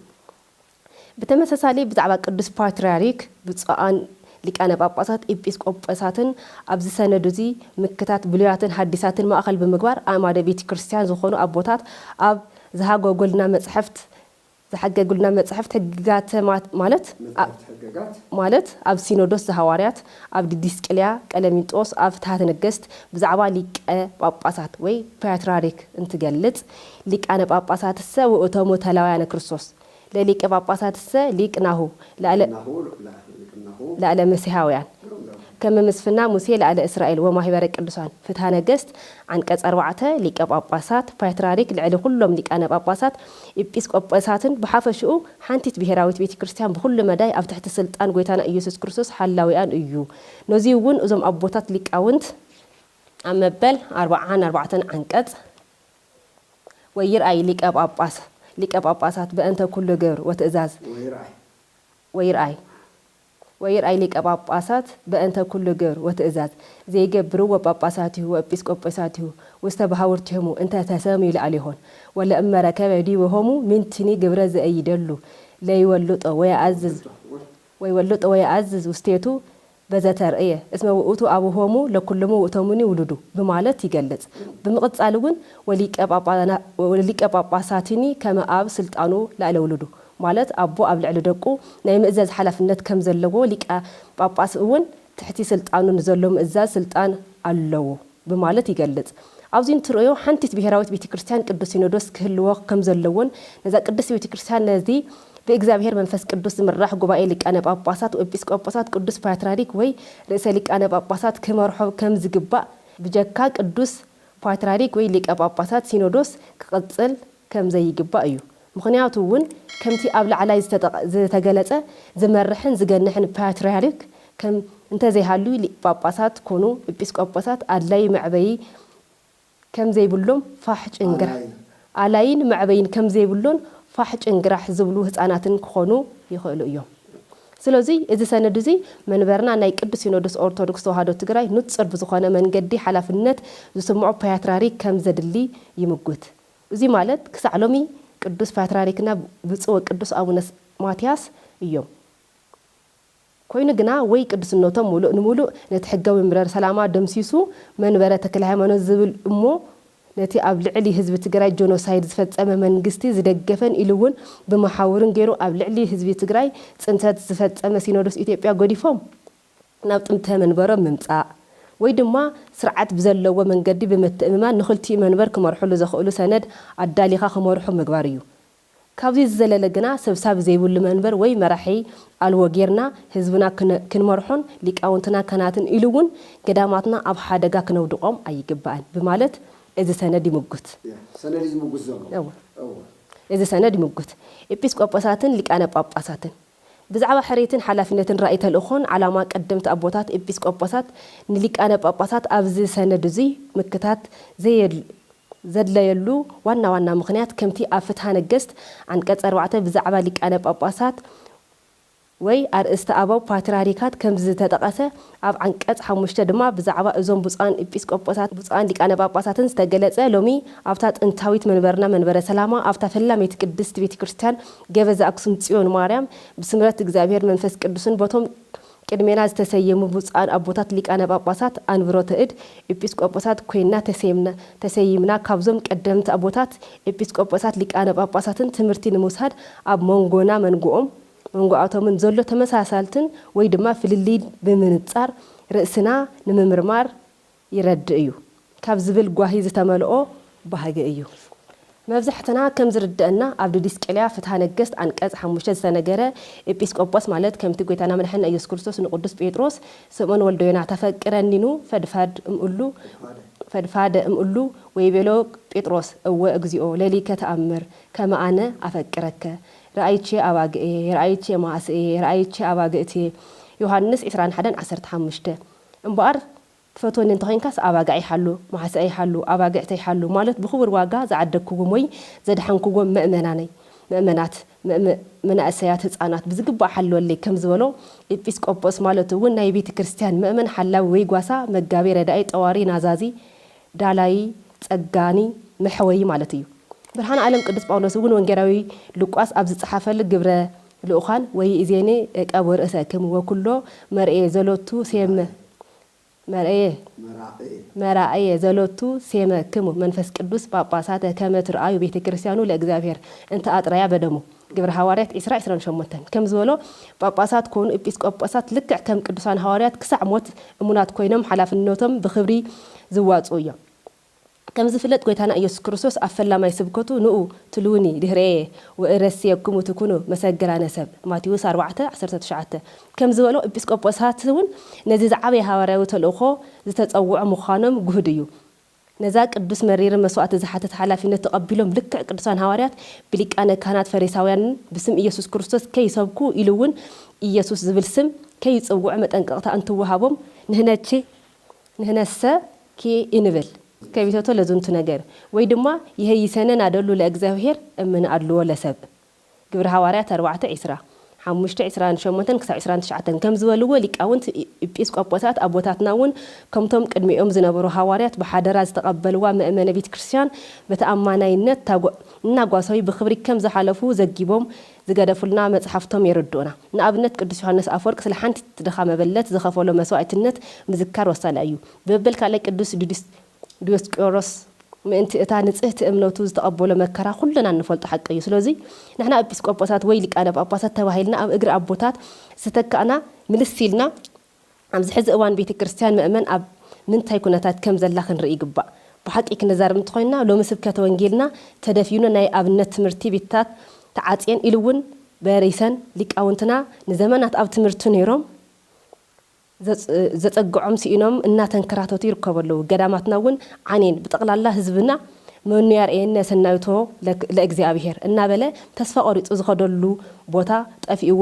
ብተመሳሳሊ ብዛዕባ ቅዱስ ፓትርያርክ ብፁዓን ሊቃነ ጳጳሳት ኤጲስቆጶሳትን ኣብዚ ሰነድ እዚ ምክታት ብሉያትን ሓዲሳትን ማእኸል ብምግባር ኣእማደ ቤተ ክርስቲያን ዝኾኑ ኣቦታት ኣብ ዝሃገጉልና መጽሕፍት ዝሓገጉልና መጽሕፍት ሕግጋተ ማ- ማለት ኣ- መጽሕፍት ሕግጋት ማለት ኣብ ሲኖዶስ ዘሃዋርያት፣ ኣብ ዲዲስቅልያ፣ ቀለሚንጦስ፣ ኣብ ፍትሐተ ነገስት ብዛዕባ ሊቀ ጳጳሳት ወይ ፓትርያርክ እንትገልጽ፣ ሊቃነ ጳጳሳትሰ ውእቶሙ ተላውያነ ክርስቶስ ለሊቀ ጳጳሳትሰ ሊቅ ናሁ ላዕለ ናሁ ላ- ሊቅ ናሁ ላዕለ መሲሐውያን ግሩም ነው። ከም ምስፍና ሙሴ ላዕለ እስራኤል ወማህበረ ቅዱሳን ፍትሐ ነገስት ዓንቀጽ ኣርባዕተ ሊቀ ጳጳሳት ፓትርያርክ ልዕሊ ኩሎም ሊቃነ ጳጳሳት ኤጲስቆጶሳትን ብሓፈሽኡ ሓንቲት ብሔራዊት ቤተ ክርስቲያን ብኹሉ መዳይ ኣብ ትሕቲ ስልጣን ጎይታና ኢየሱስ ክርስቶስ ሓላዊኣን እዩ። ነዚ እውን እዞም ኣቦታት ሊቃውንት ኣብ መበል ኣርብዓን ኣርባዕተን ዓንቀጽ ወይርኣይ ሊቀ ጳጳስ ሊቀ ጳጳሳት በእንተ ኩሉ ግብር ወትእዛዝ ወይርኣይ ወይርኣይ ወይርኣይ ሊቀ ጳጳሳት በእንተ ኩሉ ግብር ወትእዛዝ ዘይገብርዎ ጳጳሳቲሁ ወኤጲስቆጶሳቲሁ ውስተ ባሕውርቲሆሙ እንተ ተሰምዩ ለዓሌሆን ወለእመ ረከበ ዲብሆሙ ምንትኒ ግብረ ዘኢይደሉ ለይወልጦ ወየአዝዝ ወይወልጦ ወየአዝዝ ውስቴቱ በዘተርእየ እስመ ውእቱ አቡሆሙ ለኩሎሙ ውእቶሙኒ ውሉዱ ብማለት ይገልጽ። ብምቕጻል እውን ወሊቀ ጳጳና- ወሊቀ ጳጳሳቲኒ ከመ አብ ስልጣኑ ላዕለ ውሉዱ ማለት ኣቦ ኣብ ልዕሊ ደቁ ናይ ምእዛዝ ሓላፍነት ከም ዘለዎ ሊቀ ጳጳስ እውን ትሕቲ ስልጣኑ ንዘሎ ምእዛዝ ስልጣን ኣለዎ ብማለት ይገልጽ። ኣብዚ እንትርእዮ ሓንቲት ብሔራዊት ቤተ ክርስቲያን ቅዱስ ሲኖዶስ ክህልዎ ከም ዘለዎን ነዛ ቅድስት ቤተ ክርስቲያን ነዚ ብእግዚኣብሔር መንፈስ ቅዱስ ዝምራሕ ጉባኤ ሊቃነ ጳጳሳት ወኤጲስቆጶሳት ቅዱስ ፓትርያርክ ወይ ርእሰ ሊቃነ ጳጳሳት ክመርሖ ከም ዝግባእ ብጀካ ቅዱስ ፓትርያርክ ወይ ሊቀ ጳጳሳት ሲኖዶስ ክቕጽል ከም ዘይግባእ እዩ። ምኽንያቱ እውን ከምቲ ኣብ ላዕላይ ዝተጠቐ- ዝተገለጸ ዝመርሕን ዝገንሕን ፓትርያርክ ከም እንተዘይሃልዩ ሊቀ ጳጳሳት ኮኑ ኤጲስቆጶሳት ኣድላይ መዕበዪ ከም ዘይብሎም ፋሕ ጭንግራሕ ኣላይን መዕበይን ከም ዘይብሎን ፋሕ ጭንግራሕ ዝብሉ ህፃናትን ክኾኑ ይኽእሉ እዮም። ስለዚ እዚ ሰነድ እዚ መንበርና ናይ ቅዱስ ሲኖዶስ ኦርቶዶክስ ተዋህዶ ትግራይ ንፁር ብዝኾነ መንገዲ ሓላፍነት ዝስምዖ ፓትርያርክ ከም ዘድሊ ይምጉት። እዚ ማለት ክሳዕ ሎሚ ቅዱስ ፓትርያርክና ብፁዕ ወቅዱስ ኣቡነ ማትያስ እዮም። ኮይኑ ግና ወይ ቅዱስነቶም ሙሉእ ንሙሉእ ነቲ ሕጋዊ መንበረ ሰላማ ደምሲሱ መንበረ ተክለ ሃይማኖት ዝብል እሞ ነቲ ኣብ ልዕሊ ህዝቢ ትግራይ ጆኖሳይድ ዝፈፀመ መንግስቲ ዝደገፈን ኢሉ እውን ብመሓውርን ገይሩ ኣብ ልዕሊ ህዝቢ ትግራይ ፅንተት ዝፈፀመ ሲኖዶስ ኢትዮጵያ ገዲፎም ናብ ጥንተ መንበሮም ምምፃእ ወይ ድማ ስርዓት ብዘለዎ መንገዲ ብምትእምማን ንክልቲኡ መንበር ክመርሕሉ ዘኽእሉ ሰነድ ኣዳሊኻ ክመርሑ ምግባር እዩ። ካብዚ ዝዘለለ ግና ሰብሳቢ ዘይብሉ መንበር ወይ መራሒ ኣልቦ ጌርና ህዝብና ክነ- ክንመርሖን ሊቃውንትና ካህናትን ኢሉ እውን ገዳማትና ኣብ ሓደጋ ክነውድቖም ኣይግባእን ብማለት እዚ ሰነድ ይምጉት። ያ፣ ሰነድ እዩ ዝምጉት ዘሎ። እወ። እወ። እዚ ሰነድ ይምጉት። ኤጲስቆጶሳትን ሊቃነ ጳጳሳትን ብዛዕባ ሕርየትን ሓላፍነትን ራእይ ተልእኾን ዓላማ ቀደምቲ ኣቦታት ኤጲስቆጶሳት ንሊቃነ ጳጳሳት ኣብዚ ሰነድ እዙይ ምክታት ዘየድ- ዘድለየሉ ዋና ዋና ምኽንያት ከምቲ ኣብ ፍትሐ ነገስት ዓንቀጽ ኣርባዕተ ብዛዕባ ሊቃነ ጳጳሳት ወይ ኣርእስተ ኣበው ፓትርያርካት ከምዚ ዝተጠቐሰ ኣብ ዓንቀጽ ሓሙሽተ ድማ ብዛዕባ እዞም ብፁዓን ኤጲስቆጶሳት ብፁዓን ሊቃነ ጳጳሳትን ዝተገለጸ ሎሚ ኣብታ ጥንታዊት መንበርና መንበረ ሰላማ ኣብታ ፈላመይቲ ቅድስት ቤተ ክርስቲያን ገበዘ ኣክሱም ጽዮን ማርያም ብስምረት እግዚኣብሔር መንፈስ ቅዱስን በቶም ቅድሜና ዝተሰየሙ ብፁዓን ኣቦታት ሊቃነ ጳጳሳት ኣንብሮተ እድ ኤጲስቆጶሳት ኮይንና ተሰይምና ተሰይምና ካብዞም ቀደምቲ ኣቦታት ኤጲስቆጶሳት ሊቃነ ጳጳሳትን ትምህርቲ ንምውሳድ ኣብ መንጎና መንጎኦም መንጎኣቶምን ዘሎ ተመሳሳልትን ወይ ድማ ፍልልይ ብምንጻር ርእስና ንምምርማር ይረድእ እዩ ካብ ዝብል ጓሂ ዝተመልኦ ባህጊ እዩ። መብዛሕትና ከም ዝርደአና፣ ኣብ ዲድስቅልያ ፍትሐ ነገስት ዓንቀጽ ሓሙሽተ ዝተነገረ፣ ኤጲስቆጶስ ማለት ከምቲ ጐይታና መድሓኒና ኢየሱስ ክርስቶስ ንቅዱስ ጴጥሮስ፣ ስምዖን ወልደ ዮና፣ ተፈቅረኒኑ ፈድፋድ እምእሉ፣ ፈድፋደ እምእሉ፣ ወይቤሎ ጴጥሮስ፣ እወ እግዚኦ፣ ለሊከ ተኣምር፣ ከመ ኣነ ኣፈቅረከ፣ ረኣይቼ ኣባግኤ፣ ረኣይቼ ማሕስኤ፣ ረኣይቼ ኣባግእቴ። ዮሃንስ ዕስራን ሓደን ዓሰርተ ሓሙሽተ። እምበኣር፣ ትፈትወኒ እንተኾይንካስ ኣባግዐይ ሓሉ፣ ማሕስኣይ ሓሉ፣ ኣባግዕተይ ሓሉ፣ ማለት ብኽቡር ዋጋ ዝዓደግኩዎም ወይ ዘድሓንኩዎም ምእመናነይ፣ ምእመናት፣ ምእመ-፣ መናእሰያት፣ ህጻናት ብዝግባእ ሓልወለይ ከም ዝበሎ ኤጲስቆጶስ ማለት እውን ናይ ቤተ ክርስቲያን ምእመን ሓላዊ ወይ ጓሳ መጋቢ ረዳኢ ጠዋሪ ናዛዚ ዳላይ ጸጋኒ መሕወይ ማለት እዩ። ብርሃነ ዓለም ቅዱስ ጳውሎስ እውን ወንጌላዊ ሉቃስ ኣብ ዝጸሓፈሉ ግብረ ልኡኻን ወይ እዜኒ ቀቦ ርእሰክም ወኩሎ መርኤ ዘሎቱ ሴም መርኤ መራእየ ዘሎቱ ሴመክሙ መንፈስ ቅዱስ ጳጳሳተ ከመ ትርኣዩ ቤተ ክርስቲያኑ ለእግዚኣብሔር እንተ ኣጥረያ በደሙ። ግብረ ሃዋርያት ዕስራ ዕስራን ሸሞንተን ከም ዝበሎ ጳጳሳት ኮኑ ኤጲስቆጶሳት ልክዕ ከም ቅዱሳን ሃዋርያት ክሳዕ ሞት እሙናት ኮይኖም ሓላፍነቶም ብኽብሪ ዝዋፅኡ እዮም። ከም ዝፍለጥ ጐይታና ኢየሱስ ክርስቶስ ኣብ ፈላማይ ስብከቱ ንኡ ትልውኒ ድህረየ ወእረስየክሙ ትኩኑ መሰገራነ ሰብ ማቴዎስ ኣርባዕተ ዓሰርተ ትሽዓተ ከም ዝበሎ ኤጲስቆጶሳት እውን ነዚ ዝዓበየ ሃዋርያዊ ተልእኾ ዝተጸውዑ ምዃኖም ግሁድ እዩ። ነዛ ቅዱስ መሪርን መስዋእቲ ዝሓትት ሓላፊነት ተቐቢሎም ልክዕ ቅዱሳን ሃዋርያት ብሊቃነ ካህናት ፈሪሳውያንን ብስም ኢየሱስ ክርስቶስ ከይሰብኩ ኢሉ እውን ኢየሱስ ዝብል ስም ከይጽውዑ መጠንቀቕታ እንትወሃቦም ንህነቼ ንህነሰ ኪ እንብል ከቢቶቶ ለዝንቱ ነገር ወይ ድማ ይሄይሰነ ናደሉ ለእግዚኣብሔር እምን ኣድልዎ ለሰብ ግብረ ሃዋርያት ኣርባዕተ ዕስራ ሓሙሽተ ዕስራን ሸሞንተን ክሳብ ዕስራን ትሽዓተን ከም ዝበልዎ ሊቃውንት ኤጲስቆጶሳት ኣቦታትና እውን ከምቶም ቅድሚኦም ዝነበሩ ሃዋርያት ብሓደራ ዝተቐበልዋ ምእመነ ቤተ ክርስቲያን በተኣማናይነት እናጓሰዩ ብኽብሪ ከም ዝሓለፉ ዘጊቦም ዝገደፉልና መጽሓፍቶም የረድኡና። ንኣብነት ቅዱስ ዮሃንስ ኣፈወርቅ ስለ ሓንቲ ድኻ መበለት ዝኸፈሎ መስዋዕትነት ምዝካር ወሳኒ እዩ። ብመበል ካልኣይ ቅዱስ ዲዮስቆሮስ ምእንቲ እታ ንጽህቲ እምነቱ ዝተቐበሎ መከራ ኩልና እንፈልጦ ሓቂ እዩ። ስለዚ ንሕና ኤጲስቆጶሳት ወይ ሊቃነ ጳጳሳት ተባሂልና ኣብ እግሪ ኣቦታት ዝተካእና ምልስ ኢልና ኣብዚ ሕዚ እዋን ቤተ ክርስቲያን ምእመን ኣብ ምንታይ ኩነታት ከም ዘላ ክንርኢ ይግባእ። ብሓቂ ክንዛረብ እንተኾይንና ሎሚ ስብከተ ወንጌልና ተደፊኑ ናይ ኣብነት ትምህርቲ ቤትታት ተዓጽየን ኢሉ እውን በሪሰን ሊቃውንትና ንዘመናት ኣብ ትምህርቲ ነይሮም ዘጸግዖም ስኢኖም እናተንከራተቱ ይርከቡ ኣለዉ። ገዳማትና እውን ዓኔን ብጠቕላላ ህዝብና መኑ ያርእየነ ሰናይቶ ለእግዚኣብሔር እናበለ ተስፋ ቆሪፁ ዝኸደሉ ቦታ ጠፊእዎ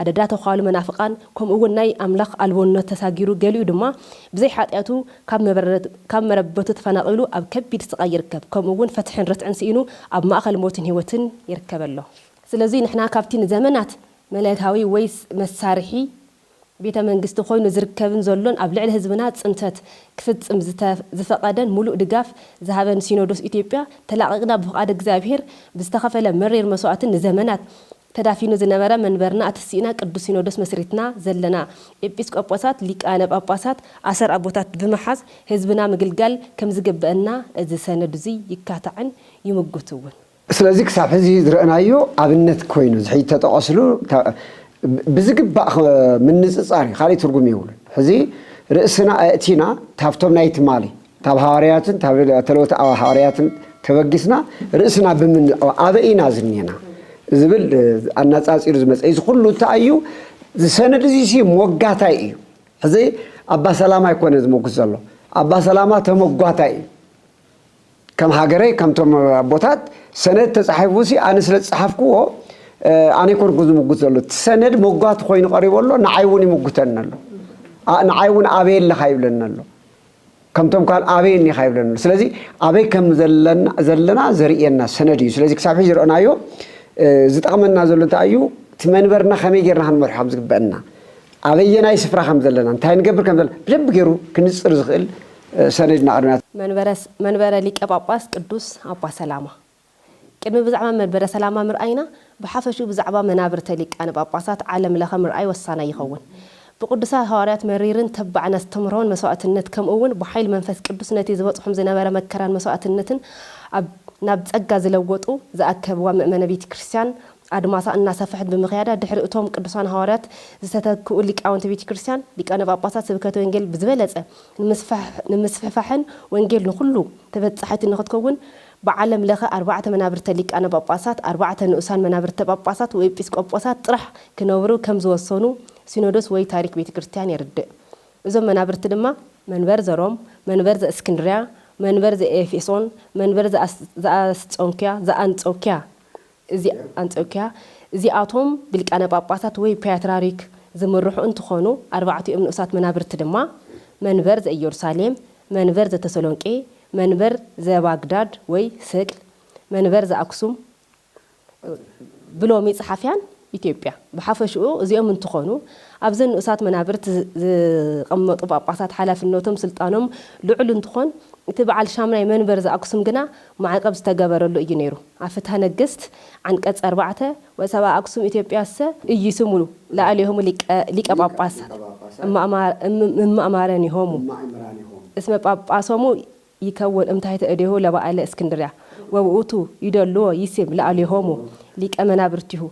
ኣደዳ ተዃሉ መናፍቃን ከምኡ እውን ናይ ኣምላኽ ኣልቦነት ተሳጊሩ ገሊኡ ድማ ብዘይ ሓጢኣቱ ካብ መረበቱ ተፈናቒሉ ኣብ ከቢድ ስቓይ ይርከብ። ከምኡ እውን ፍትሕን ርትዕን ስኢኑ ኣብ ማእኸል ሞትን ህይወትን ይርከብ ኣሎ። ስለዚ ንሕና ካብቲ ንዘመናት መለታዊ ወይስ መሳርሒ ቤተ መንግስቲ ኮይኑ ዝርከብን ዘሎን ኣብ ልዕሊ ህዝብና ጽንተት ክፍጽም ዝፈቐደን ሙሉእ ድጋፍ ዝሃበን ሲኖዶስ ኢትዮጵያ ተላቒቕና ብፍቓድ እግዚኣብሔር ብዝተኸፈለ መሪር መስዋእትን ንዘመናት ተዳፊኑ ዝነበረ መንበርና ኣተሲእና ቅዱስ ሲኖዶስ መስሪትና ዘለና ኤጲስቆጶሳት ሊቃነ ጳጳሳት ኣሰር ኣቦታት ብምሓዝ ህዝብና ምግልጋል ከምዝግበአና እዚ ሰነድ እዙይ ይካታዕን ይምጉት እውን። ስለዚ ክሳብ ሕዚ ዝረእናዮ ኣብነት ኮይኑ ዝሕጂ ተጠቐስሉ ብዝግባእ ምንፅፃር እዩ፣ ካልእ ትርጉም የብሉን። ሕዚ ርእስና ኣእቲና ታብቶም ናይ ትማሊ ታብ ሃዋርያትን ተለወቲ ሃዋርያትን ተበጊስና ርእስና ብምን ኣበይ ኢና ዝኔና ዝብል ኣናፃፂሩ ዝመፀ እዚ ኩሉ እንታይ እዩ? ዝሰነድ እዚ ሲ ሞጋታይ እዩ። ሕዚ ኣባ ሰላማ ኣይኮነ ዝመጉስ ዘሎ፣ ኣባ ሰላማ ተመጓታይ እዩ። ከም ሃገረይ ከምቶም ኣቦታት ሰነድ ተፃሒፉ ሲ ኣነ ስለ ዝፀሓፍክዎ ኣነ ይኮንኩ ዝምጉት ዘሎ። እቲ ሰነድ መጓቲ ኮይኑ ቀሪቡ ኣሎ፣ ንዓይ እውን ይምጉተኒ ኣሎ። ንዓይ እውን ኣበይ ኣለኻ ይብለኒ ኣሎ። ከምቶም ካል ኣበይ እኒኻ ይብለኒ ኣሎ። ስለዚ ኣበይ ከም ዘለና ዘርእየና ሰነድ እዩ። ስለዚ ክሳብ ሕጂ ዝረእናዮ ዝጠቕመና ዘሎ እንታይ እዩ? እቲ መንበርና ከመይ ጌርና ክንመርሖ ከም ዝግበአና፣ ኣበየናይ ስፍራ ከም ዘለና፣ እንታይ ንገብር ከም ዘለና ብደንብ ገይሩ ክንጽር ዝኽእል ሰነድ ኢና ቅድሚና። መንበረ ሊቀ ጳጳስ ቅዱስ ኣባ ሰላማ። ቅድሚ ብዛዕባ መንበረ ሰላማ ምርኣይና፣ ብሓፈሽኡ ብዛዕባ መናብርተ ሊቃነ ጳጳሳት ዓለም ለኸ ምርኣይ ወሳናይ ይኸውን። ብቅዱሳት ሃዋርያት መሪርን ተባዕን ኣስተምህሮን መስዋእትነት ከምኡ እውን ብሓይል መንፈስ ቅዱስ ነቲ ዝበጽሖም ዝነበረ መከራን መስዋእትነትን ኣብ ናብ ጸጋ ዝለወጡ ዝኣከብዋ ምእመነ ቤተ ክርስቲያን ኣድማሳ እናሰፍሐት ብምኽያዳ፣ ድሕሪ እቶም ቅዱሳን ሃዋርያት ዝተተክኡ ሊቃውንቲ ቤተ ክርስቲያን፣ ሊቃነ ጳጳሳት ስብከተ ወንጌል ብዝበለጸ ንምስፋሕ-፣ ንምስፍሕፋሕን ወንጌል ንኹሉ ተበጻሒት ንኽትከውን፣ ብዓለም ለኸ ኣርባዕተ መናብርተ ሊቃነ ጳጳሳት፣ ኣርባዕተ ንኡሳን መናብርተ ጳጳሳት ወኤጲስቆጶሳት ጥራሕ ክነብሩ ከም ዝወሰኑ ሲኖዶስ ወይ ታሪክ ቤተ ክርስቲያን የርድእ። እዞም መናብርቲ ድማ መንበር ዘሮም፣ መንበር ዘእስክንድርያ፣ መንበር ዘኤፌሶን፣ መንበር ዘኣስ-፣ ዘኣስጾንክያ፣ ዘኣንጾክያ፣ እዚ ኣንጾክያ፣ እዚኣቶም ብሊቃነ ጳጳሳት ወይ ፓትርያርክ ዝምርሑ እንትኾኑ፣ ኣርባዕቲኦም ንኡሳት መናብርቲ ድማ መንበር ዘኢየሩሳሌም፣ መንበር ዘተሰሎንቄ፣ መንበር ዘባግዳድ ወይ ስቅል፣ መንበር ዘኣክሱም፣ ብሎሚ ጸሓፍያን ኢትዮጵያ። ብሓፈሽኡ እዚኦም እንትኾኑ፣ ኣብዘን ንኡሳት መናብርት ዝ-፣ ዝቐመጡ ጳጳሳት ሓላፍነቶም፣ ስልጣኖም ልዑል እንትኾን፣ እቲ በዓል ሻምናይ መንበር ዘኣክሱም ግና ማዕቀብ ዝተገበረሉ እዩ ነይሩ። ኣብ ፍትሐ ነገስት ዓንቀጽ ኣርባዕተ፣ ወሰባ ኣክሱም ኢትዮጵያሰ ኢይስሙ ላዕሌሆሙ ሊቀ፣ ሊቀ ጳጳሳት እማእማር-፣ እም-፣ እማእማረን ይሆሙ እስመ ጳጳሶሙ ይከውን እምታሕተ እዴሁ ለባእለ እስክንድርያ ወውእቱ ይደልዎ ይሲም ላዕሌሆሙ ሊቀ መናብርቲሁ።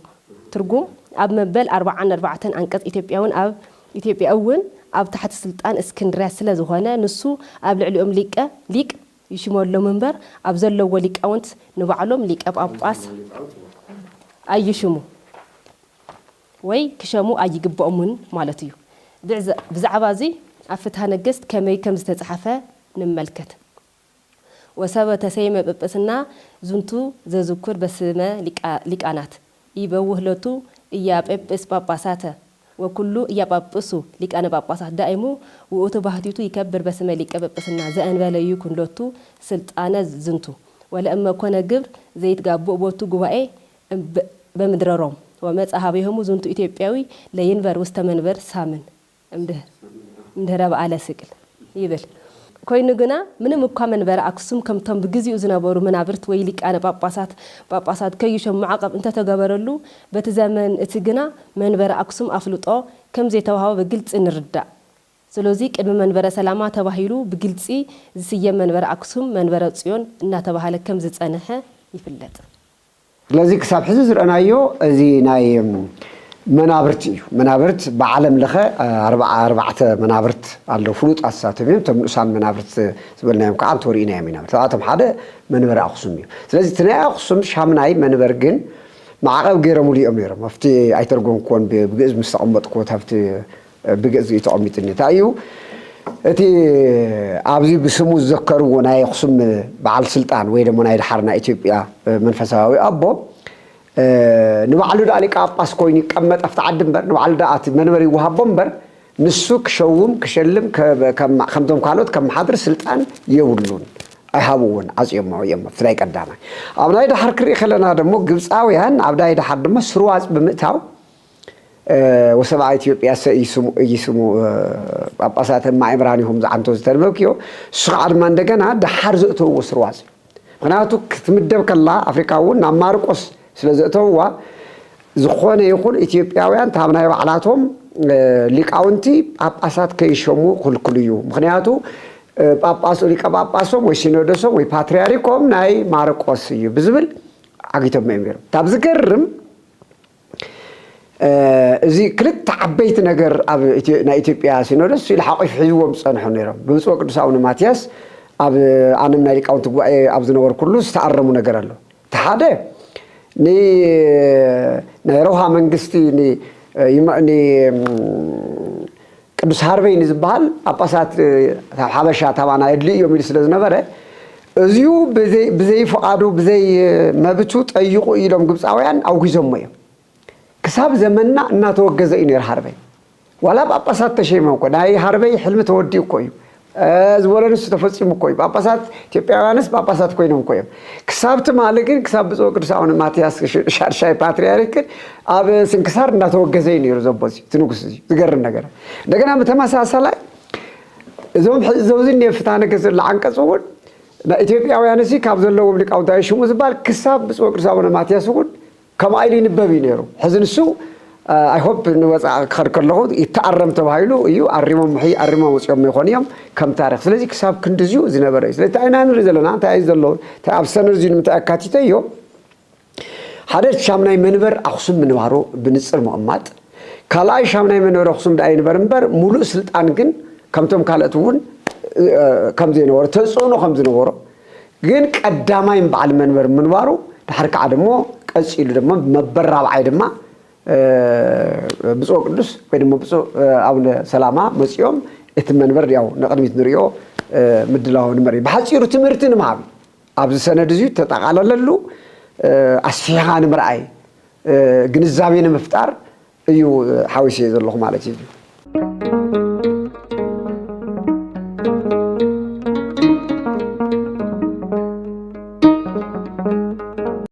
ትርጉም፣ ኣብ መበል ኣርብዓን ኣርባዕተን ኣንቀጽ ኢትዮጵያ እውን ኣብ ኢትዮጵያ እውን ኣብ ታሕቲ ስልጣን እስክንድርያ ስለ ዝኾነ፣ ንሱ ኣብ ልዕሊኦም ሊቀ ሊቅ ይሽመሎም እምበር፣ ኣብ ዘለዎ ሊቃውንት ንባዕሎም ሊቀ ጳጳስ ኣይሽሙ ወይ ክሸሙ ኣይግብኦምን ማለት እዩ። ብዕዘ-፣ ብዛዕባ እዚ ኣብ ፍትሐ ነገስት ከመይ ከም ዝተጻሕፈ ንመልከት። ወሰበ ተሰይመ ጵጵስና ዝንቱ ዘዝኩር በስመ ሊቃ-፣ ሊቃናት ኢበውህ ሎቱ ኢያጴጵስ ጳጳሳተ ወኩሉ ኢያጳጵሱ ሊቃነ ጳጳሳት ዳይሙ ውእቱ ባህቲቱ ይከብር በስመ ሊቀ ጵጵስና ዘእንበለ ይኩን ሎቱ ስልጣነ ዝንቱ ወለእመ ኮነ ግብር ዘይትጋብእ ቦቱ ጉባኤ እም-፣ በ-፣ በምድረ ሮም ወመጽአ ሀቤሆሙ ዝንቱ ኢትዮጵያዊ ለይንበር ውስተ መንበር ሳምን እምድህ-፣ እምድህረ በዓለ ስቅል ይብል። ኮይኑ ግና ምንም እኳ መንበረ ኣክሱም ከምቶም ብግዚኡ ዝነበሩ መናብርት ወይ ሊቃነ ጳጳሳት፣ ጳጳሳት ከይሾም ማዕቐብ እንተተገበረሉ፣ በቲ ዘመን እቲ ግና መንበረ ኣክሱም ኣፍልጦ ከም ዘይተዋህቦ ብግልጺ ንርዳእ። ስለዚ ቅድሚ መንበረ ሰላማ ተባሂሉ ብግልጺ ዝስየም መንበረ ኣክሱም መንበረ ጽዮን እናተባህለ ከም ዝጸንሐ ይፍለጥ። ስለዚ ክሳብ ሕዚ ዝረኣናዮ እዚ ናይ፣ እም፣ መናብርት እዩ። መናብርት ብዓለም ለኸ፣ እ፣ ኣርባዓ-፣ ኣርባዕተ መናብርት ኣለዉ፣ ፍሉጣት ንሳቶም እዮም። እቶም ንኡሳን መናብርት ዝበልናዮም ከዓ እንተወሪእናዮም ኢና። ካብኣቶም ሓደ መንበሪ ኣኽሱም እዩ። ስለዚ እቲ ናይ ኣኽሱም ሻምናይ መንበር ግን ማዕቐብ ገይሮምሉ እዮም ነይሮም። ኣብቲ ኣይተርጎምክዎን ብ-፣ ብግእዝ ምስ ተቐመጥክዎ ኣብቲ ብግእዝ እዩ ተቐሚጡኒ። እንታይ እዩ እቲ ኣብዚ ብስሙ ዝዘከርዎ ናይ ኣኽሱም በዓል ስልጣን ወይ ደሞ ናይ ደሓር ናይ ኢትዮጵያ መንፈሳዊ ኣቦ፣ እ፣ ንባዕሉ ደኣ ሊቀ ጳጳስ ኮይኑ ይቀመጥ ኣብቲ ዓዲ እምበር፣ ንባዕሉ ደኣ እቲ መንበሪ ይወሃቦ እምበር፣ ንሱ ክሸውም፣ ክሸልም፣ ከ-፣ ከም-፣ ከምቶም ካልኦት ከመሓድር ስልጣን የብሉን፣ ኣይሃብዎን፣ ዓጽዮሞ እዮም ኣብቲ ናይ ቀዳማይ። ኣብ ናይ ደሓር ክርኢ ከለና ደሞ ግብጻውያን ኣብ ናይ ደሓር ድማ ስርዋጽ ብምእታው፣ እ፣ ወሰብኣ ኢትዮጵያ ሰ-፣ ኢይስሙ፣ ኢይስሙ፣ እ፣ ጳጳሳት እማእምራን ይኹም ዝዓንቶ ዝተነበብክዮ፣ እሱ ከዓ ድማ እንደገና ደሓር ዘእተውዎ ስርዋጽ። ምኽንያቱ ክትምደብ ከላ ኣፍሪቃ እውን ናብ ማርቆስ ስለ ዘእተውዋ፣ ዝኾነ ይኹን ኢትዮጵያውያን ታብ ናይ ባዕላቶም፣ እ፣ ሊቃውንቲ ጳጳሳት ከይሸሙ ክልክሉ እዩ። ምኽንያቱ፣ እ፣ ጳጳሱ፣ ሊቀ ጳጳሶም ወይ ሲኖዶሶም ወይ ፓትርያርኮም ናይ ማርቆስ እዩ ብዝብል ዓጊቶም እዮም ነይሮም። ታብ ዝገርም እ፣ እዚ ክልተ ዓበይቲ ነገር ኣብ ኢትዮ-፣ ናይ ኢትዮጵያ ሲኖዶስ ኢሉ ሓቂፉ ሒዝዎም ዝጸንሑ ነይሮም። ብብፁዕ ቅዱስ ኣቡነ ማትያስ ኣብ ኣነም ናይ ሊቃውንቲ ጉባኤ ኣብ ዝነበርኩሉ ዝተኣረሙ ነገር ኣሎ። እቲ ሓደ ን-፣ ናይ ረውሃ መንግስቲ ን-፣ ይመ-፣ ን-፣ ቅዱስ ሃርበይ ንዝበሃል ጳጳሳት፣ እ፣ ካብ ሓበሻ ታባና የድልዩ እዮም ኢሉ ስለ ዝነበረ፣ እዚኡ ብዘይ-፣ ብዘይፍቓዱ፣ ብዘይ መብቱ ጠይቑ ኢሎም ግብፃውያን ኣውጊዞሞ እዮም። ክሳብ ዘመንና እናተወገዘ እዩ ነይሩ ሃርበይ። ዋላ ጳጳሳት ተሸይሞም እኮ፣ ናይ ሃርበይ ሕልሚ ተወዲኡ እኮ እዩ። እ፣ ዝበሎ ንሱ ተፈጺሙ እኮ እዩ። ጳጳሳት ኢትዮጵያውያንስ ጳጳሳት ኮይኖም እኮ እዮም። ክሳብ ትማሊ ግን፣ ክሳብ ብፁዕ ቅዱስ ኣቡነ ማትያስ ሽ-፣ ሻድሻይ ፓትርያርክ ግን ኣብ ስንክሳር እናተወገዘ እዩ ነይሩ ዘቦ እዚ፣ እቲ ንጉስ እዚ። ዝገርም ነገር። እንደገና ብተመሳሳላይ እዞም ሕዚ፣ እዞም እዚ እኒኦ ፍትሐ ነገስት ዘሎ ዓንቀጽ እውን ናይ ኢትዮጵያውያን እዚ ካብ ዘለዎም ሊቃውንቲ ኣይሽሙ ዝበሃል ክሳብ ብፁዕ ቅዱስ ኣቡነ ማትያስ እውን ከምኣ ኢሉ ይንበብ እዩ ነይሩ። ሕዚ ንሱ፣ እ፣ I hope ንወፃኢ ክኸድ ከለኹ ይተኣረም ተባሂሉ እዩ። ኣሪሞም ምሒ-፣ ኣሪሞም ወፂኦም ይኾኑ እዮም ከም ታሪኽ። ስለዚ ክሳብ ክንድዚኡ ዝነበረ እዩ። ስለዚ እንታይ ኢና ንርኢ ዘለና? እንታይ እዩ ዘሎ? እንታይ ኣብ ሰነድ እዚ ንምንታይ ኣካቲተዮ? ሓደ ሻምናይ መንበር ኣኽሱም ምንባሩ ብንጽር ምቕማጥ፣ ካልኣይ ሻምናይ መንበር ኣኽሱም ደኣ ይንበር እምበር፣ ሙሉእ ስልጣን ግን ከምቶም ካልኦት እውን ከም ዘይነበሮ፣ ተጽዕኖ ከም ዝነበሮ፣ ግን ቀዳማይ በዓል መንበር ምንባሩ፣ ድሓር ከዓ ደሞ ቀጺሉ ደሞ መበል ራብዓይ ድማ ብፁዕ ቅዱስ ወይ ድማ ብፁዕ ኣቡነ ሰላማ መጺኦም እቲ መንበር ያው ንቕድሚት ንሪኦ ምድላው ንመሪ ብሓጺሩ ትምህርቲ ንምሃብ ኣብዚ ሰነድ እዚ ተጠቓለለሉ ኣስፊሕኻ ንምርኣይ ግንዛቤ ንምፍጣር እዩ ሓዊሰ ዘለኹ ማለት እዩ።